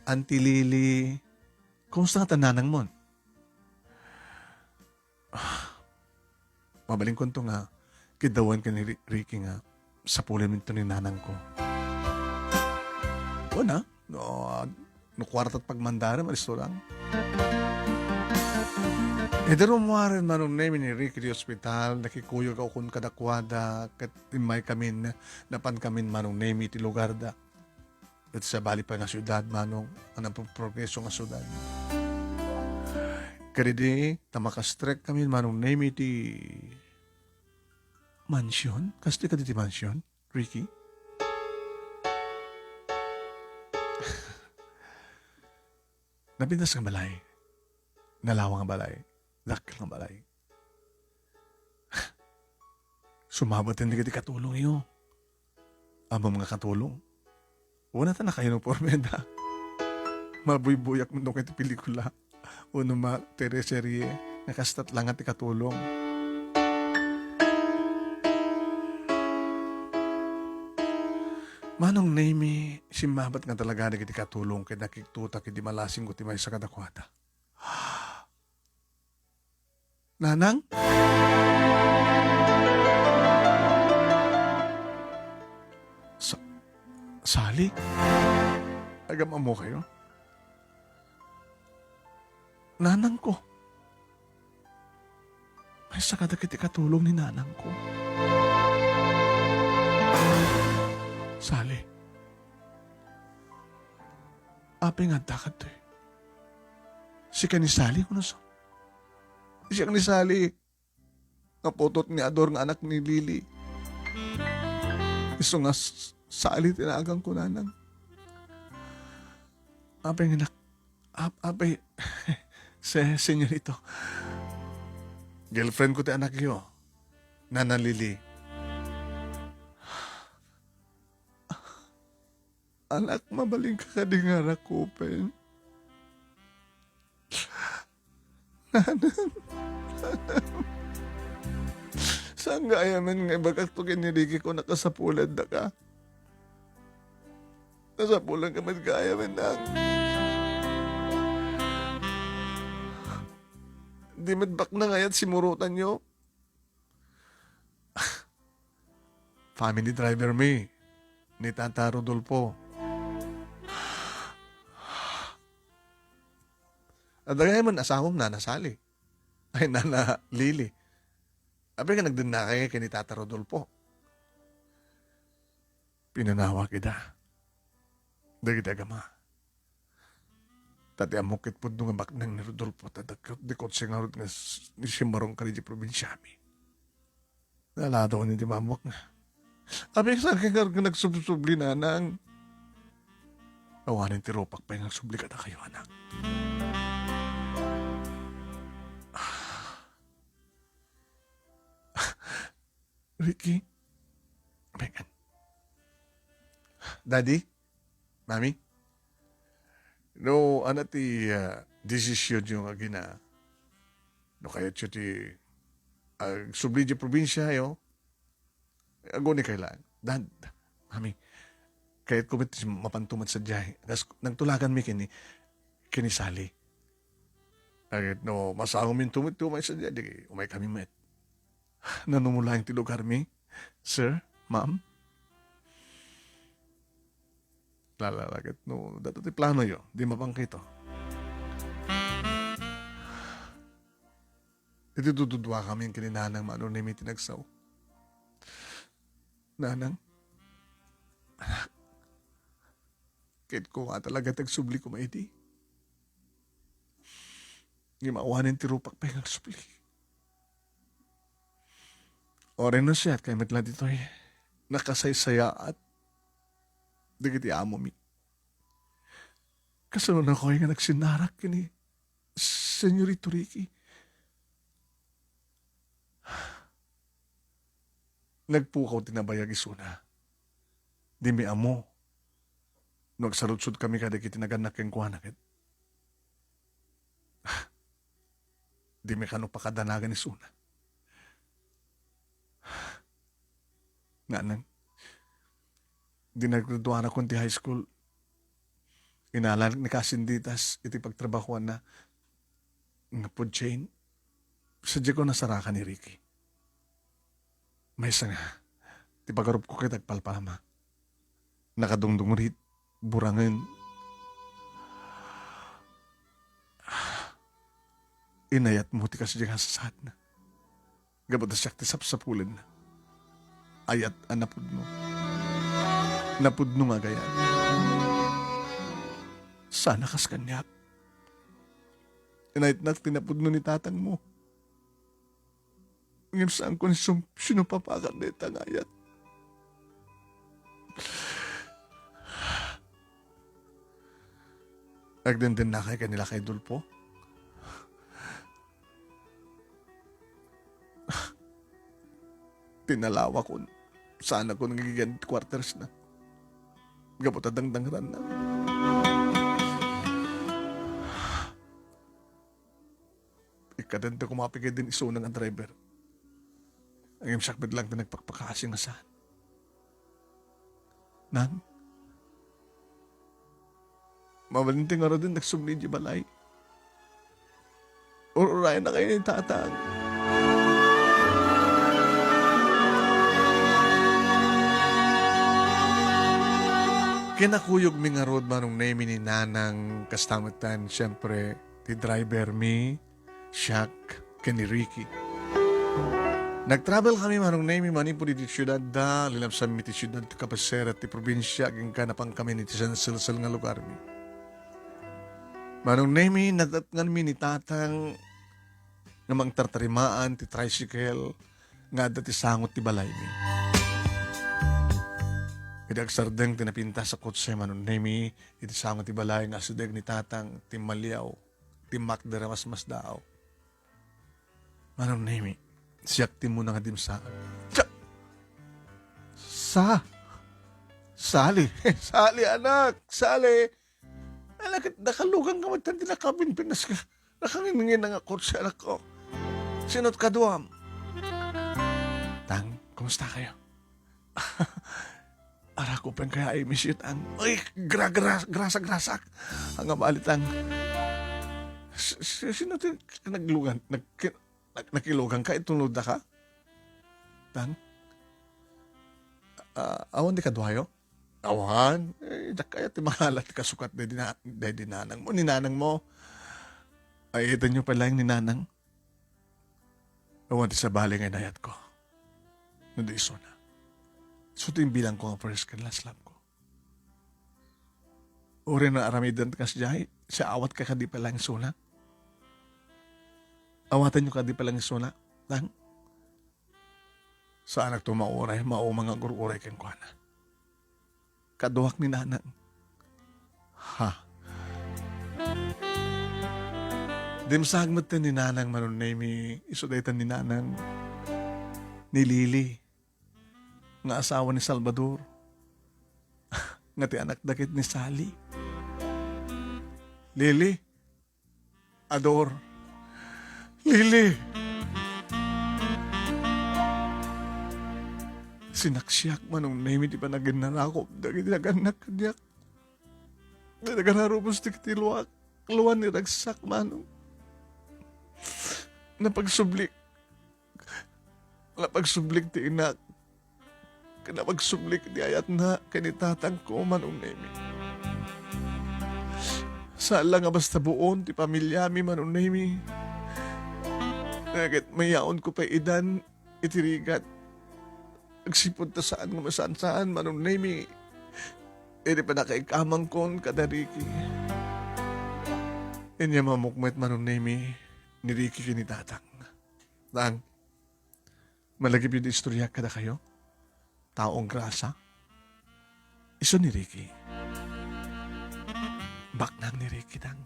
Auntie Lily. Kumusta nga ta nanangmon? Ah, mabalinkonto nga, kiddawan ken ni Ri-, Ricky nga, sapulenminto ni nanangko. Wen a, no, no kuartat pagmandarem, alisto lang. Idi rummuaren Manong Nemy ni Ricky ti ospital, nakikuyog a ukon kadakuada, ket immaykamin, napankamin Manong Nemy ti lugarda. Ket sabali pay nga siudad, Manong, a napoprogreso nga siudad. Kadidi, ta makastrekkamin Manong Nemy ti mansion? Kastoy kadi ti mansion, Ricky? Napintas nga balay. Nalawang nga balay. Dakkel nga balay. Sumabat dagiti katulongyo. Ammom nga katulong? Wen a ta naka-uniformeda. Mabuybuyak met no ket ti pelikula. Wenno ma-, teleserye. Nga kastat la nga ti katulong. Manong Nemy, simmabat nga talaga dagiti katulong ket nakiktutak idi malasingko ti maysa kadakuada. Nanang? Sa-, Sally? Agam-ammokayo? Nanangko. Maysa kadagiti katulong ni nanangko. Sally. Apay nga adda kadtoy? Sika ni Sally, wenno sa-, siak ni Sally. Nga putot ni Ador nga anak ni Lily. Isu nga s-, Sally ti naganko, nanang. Apay nga nak-, ap-, apay, se-, senyorito. Girlfriend ko ti anakyo, Nana Lily. Anak, mabalinka kadi nga rakupen? Nanang, nanang. Saan gayam nga ibagak to ken ni Ricky ko nakasapulan daka? Nasapulan ka met gayam, nang. Di met baknang ayat simurutanyo. Family driver mi ni Tata Rodolfo. Adda gayam asawam, Nana Sally. Ay, Nana Lily. Apay nga nagdennakay ken ni Tata Rodolfo? Pinanawak ida dagiti agama. Ta ti ammok ket pudno nga baknang ni Rodolfo, ta dakkel ti kotse ngarud nga s-, ni Simarong kadi ti probinsiami. Naladaw ni ti mamok nga, "Apay, saan ka ngarud nga nagsubsubli, nanang?" "Awanen ti rupak pay nga agsubli kadakayo, anak." Ricky, Megan. Daddy? Mami? No, ania ti, ah, desisyonyo nga agina-, no kayatyo ti agsubli idiay probinsiayo, aguni kay laeng. Dad, Mami, kayatko met ti mapanto met sadiay. Kas-, nagtulaganmi ken ni, ken ni Sally. Ket no masangominto met ti umay sadiay, di umaykami met. Nanumulaeng ti lugarmi, sir, ma'am. Lala, ket no, dayta ti planoyo, di mapangkito. Iti dududuakami ken ni Nanang Mano ni Miti nagsao. Nanang, anak, ket koma talaga ti agsubli koma idi. Ngem awanen ti rupak pay nga agsubli. Uray no siak, kayat met la ditoy nakasaysayaat dagiti amomi. Kasano nakoy nga nagsinnarak ken ni Senyorito Ricky? Nagpukaw ti nabayag isuna. Dimi ammo no agsarudsodkami kadagiti nagannak kenkuana ket dimi kano pakadanagan isuna. Nganang, idi naggraduarakon ti high school, inalanak ni Kasinditas iti pagtrabahoanna nga food chain. Sadiay ko nasarakan ni Ricky. Maysa nga, ti pagarupko ket agpalpalama. Nakadungdungrit, burangen. Inayatmo ti kasdiay nga sasaadna. Gapu ta siak ti sapsapulenna. Ayat a napudno. Napudno nga agayat. Sana kas kaniak. Inayatnak ti napudno ni tatangmo. Ngem saanko ni sum-, sinupapakan dayta nga ayat. Agdendennakay ken ni Lakay Dulfo. Tinalawakon. Saanakon nga agigan ti quarters na. Gapu ta dangdangranna. Ikadente koma pay kadin isuna nga driver. Ngem siak met laeng ti nagpakpakaasi nga saan. Nang, mabalinti ngaruden agsubli idiay balay. Ur-urayennakayo ni tatang. Kinakuyogmi ngarud, Manong Nemi, ni Nanang, kasta metten, siyempre, ti driver mi, siak, ken ni Ricky. Nag-travel kami, Manong Nemi, manipud iti siudadda, linapsanmi ti siudad ti kabisera ti probinsia, agingga napangkamin iti senselsen nga lugarmi. Manong Nemi, nadatnganmi ni tatang nga mangtartarimaan ti tricycle nga adda ti sango ti balaymi. Idi agsardeng ti napintas a kotse, Manong Nemi, iti sango ti balay nga asideg ni tatang, timmaliaw, timmakder a masmasdaaw. Manong Nemi, siak ti immuna nga dimsaag. Siak! Sa-, Sali! Sali, anak! Sali! Ala ket nakalugangka met ti nakapinpinas ka. Nakangingina nga kotse, anakko. Sino't kaduam? Tang, kumusta kayo? Arako pen kaya, I miss you, Tang. Ay, gra-, gra-, grasa, grasak. Ang abali, Tang. S-, s-, sino ti naglugan? Nag-, nag-, nakilugangka? Itulod ka? Tang? Ah, awan ti kaduayo? Awan. Eh, diak kaya ti mangala ti kasukat daydi na-, daydi nanang mo, ni nanang mo. Ay, itan nyo pay laeng ni nanang. Awan ti sabali nga inayat ko. No di isuna. Isu ti imbilang ko nga first and last love ko. Uray no aramiden ti kasdiay, siaawat ka kadi pay laeng isuna. Awaten nyo kadi pay laeng isuna, Tang. Saanak to mauray, mauma nga agur-uray kenkuana. Kaduak ni nanang. Ha? Dimsaag metten ni nanang, Manong Nemi, isu daytan ni nanang, ni Lily, nga asawa ni Salvador, nga ti anakda ket ni Sally. Lily, Ador. Lily! Sinaksiak, Manong Nemi, ti panaginnarakop dagiti nagannak kaniak. Ti nagararubos dagiti luak, luan ni ragsak, Manong. Napagsublik. Napagsublik ti inak. Ken napagsublik ti ayatna ken ni tatangko, Manong Nemi. Saan la nga basta buon ti pamiliami, Manong Nemi. Ket mayaonko pay idan iti rigat. Agsipud ta saan nga masansaan, Manong Nemi, iti pannakaikamanko kada Ricky. Inyamamok met, Manong Nemi, ni Ricky ken ni tatang. Tang, malagip iti istoryak kadakayo, taong grasa. Isu ni Ricky. Baknang ni Ricky, Tang.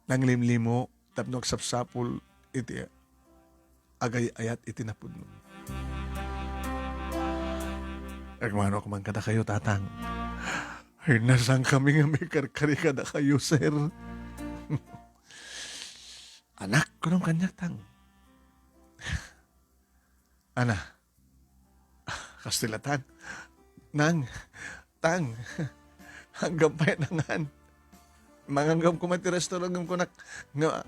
Nanglimlimo tapno agsapsapul iti agay-ayat iti napudno. Agmano ko man kadakayo, Tatang. Ay, nasankami nga maikarkari kadakayo, sir. Anak, kunam kaniak, Tang. Ana, kastilatan. Nang, Tang, hanggang pay nangan. Manganggam koma ti restaurant ngem kunak nga,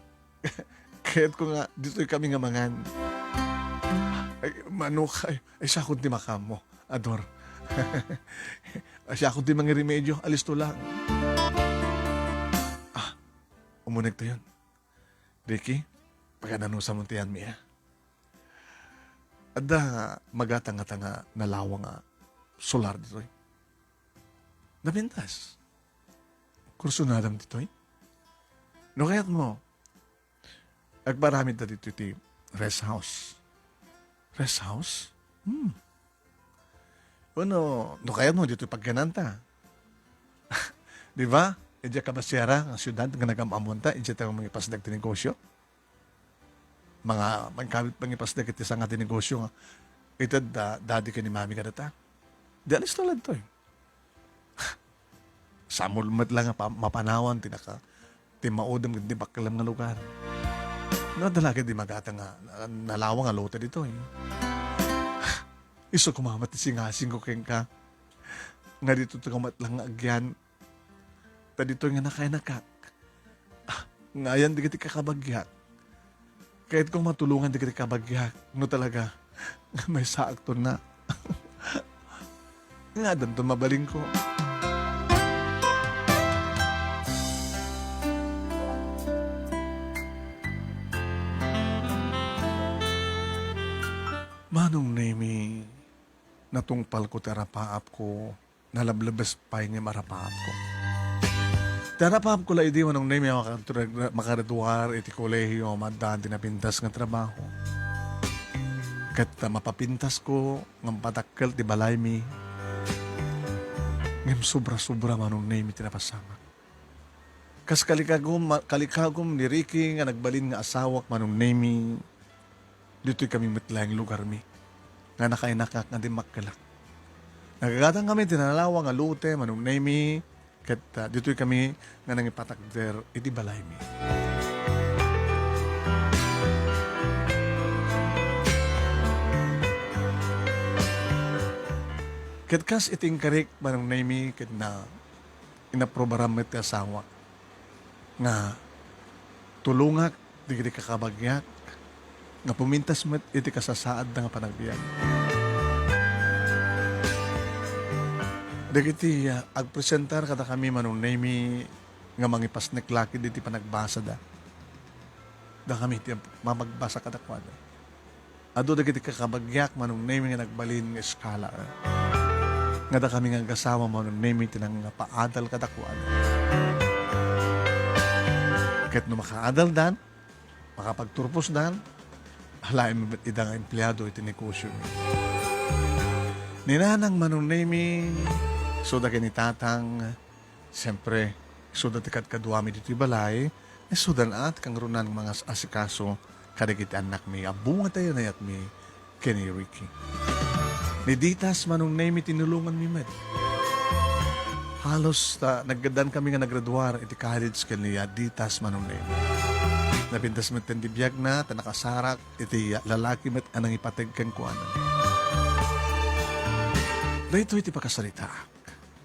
kayatko nga ditoy kami nga mangan. Ay, manok, ay, ay, siakon ti makaammo, Ador. Ay, siakon ti mangiremedio, alisto lang. Ah, umunegtayon. Ricky, pagananusamon ti yanmi, a. Adda magatang nga nalawang a solar ditoy. Napintas. Kursunadam ditoy. No kayatmo, agparamidta ditoy ti rest house. Rest house? Hmm. Wenno, no kayatmo, ditoy pagyananta. Di ba? Idiay kabasiara nga siudad nga nagam-amonta, idiay tayo mangipasdag ti negosyo. Mga mangkabit mangipasdag iti sanga ti negosyo nga ited da, daddy ken ni mami kadata. Di alisto ladtoy. Samol met la nga pa-, mapanawan ti naka-, ti maudem ken ti bakkelem nga lugar. No, adda la ket di magatang nga na-, nalawang a lote ditoy. Isu koma met ti singasingko kenka. Nga ditoy ka met lang nga agyan. Ta ditoy nga nakainakak. Ah, nga ayan dagiti kakabagiak. Kayatko matulongan dagiti kabagiak. No talaga, nga maysaakto na. Nga addanto mabalinko. Manong Nemi, natungpalko ti arapaapko, nalablabes pay ngem arapaapko. Ti arapaapko la idi Manong Nemi a makar-, makaraduar iti kolehio, maddaan ti napintas nga trabaho. Ket mapapintasko nga mapatakkel ti balaymi. Ngem sobra-sobra Manong Nemi ti napasamak. Kas kalikagum-, kalikagum ni Ricky nga nagbalin nga asawak Manong Nemi, ditoy kami met laeng lugarmi nga nakainakak nga dimmakkelak. Nagagatang kami ti nalawang a lote Manong Nemi, ket, ah, ditoy kami nga nangipatakder iti balaymi. Ket kas iti inkarik Manong Nemi, ket na, inaprubaram met ti asawak nga tulongak dagiti kakabagiak nga pumintas met iti kasasaadda nga panagbiag. Dagiti, ah, agpresentar kadakami Manong Nemi nga mangipasnek la ket iti panagbasada. Dakami ti mamagbasa kadakuada. Adu dagiti kakabagiak Manong Nemi nga nagbalin nga scholar. Nga dakami nga agasawa Manong Nemi ti nangapaadal kadakuada. Ket no makaadaldan, makapagturposdan, alaem met ida nga empleado iti negosyo. Ni Nanang Manong Nemi, isuda ken ni Tatang, siempre, isuda ti kadkaduami ditoy balay, isuda a ti kangrunaan nga mangas-asikaso kadagiti annakmi a bunga ti nayatmi ken ni Ricky. Ni Ditas Manong Nemi tinulonganmi met. Halos ta naggaddaan kami nga nagraduar iti college ken ni Ditas Manong Nemi. Napintas met ti biagna ta nakasarak iti lalaki met a nangipateg kenkuana. Daytoy ti pakasaritaak.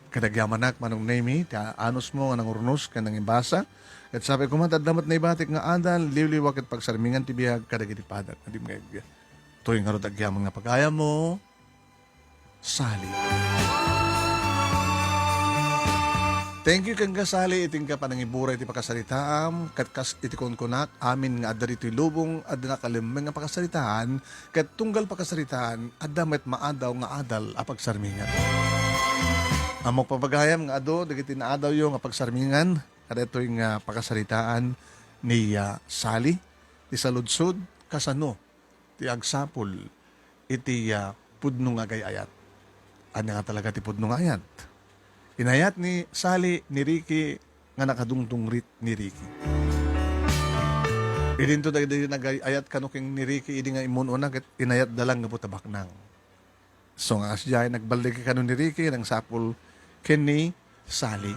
Ket agyamanak, Manong Nemi, ti anusmo nga nangurnos ken nangibasa. Ket sapay koma ta adda met naibatik nga adal, liwliwa ket pagsarmingan ti biag kadagiti padak nga dimngeg. Toy ngarud agyaman nga pagayammo, Sally. Thank you, kenka, Sally, iti inka panangibura iti pakasaritaam, ket kas iti kunkunak, amin nga adda ditoy lubong, adda nakalemmeng nga pakasaritaan, ket tunggal pakasaritaan, adda met maadaw nga adal a pagsarmingan. Ammok, pagayam, nga adu dagiti naadawyo nga pagsarmingan kadaytoy nga pakasaritaan ni, ah, Sally, ti saludsod, kasano ti agsapul iti, ah, pudno nga agay-ayat. Ania nga talaga ti pudno nga ayat? Inayat ni Sally ni Ricky nga nakadungdungrit ni Ricky. Idinto dagiti nagay-ayat kano ken ni Ricky idi nga immun-una ket inayatda lang gapu ta baknang. So nga kasdiay, nagbaligi kano ni Ricky nga nangsapul ken ni Sally.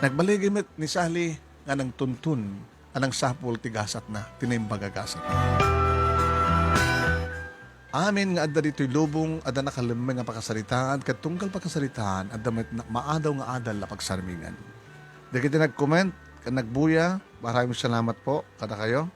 Nagbaligi met ni Sally nga nangtuntun a nangsapul ti gasatna, ti naimbag a gasatna. Amin nga adda ditoy lubong, adda nakalemmeng a pakasaritaan, ket tunggal pakasaritaan, adda met na-, maadaw nga adal a pagsarmingan. Dagiti nag-comment, ken nagbuya, maraming salamat po kadakayo.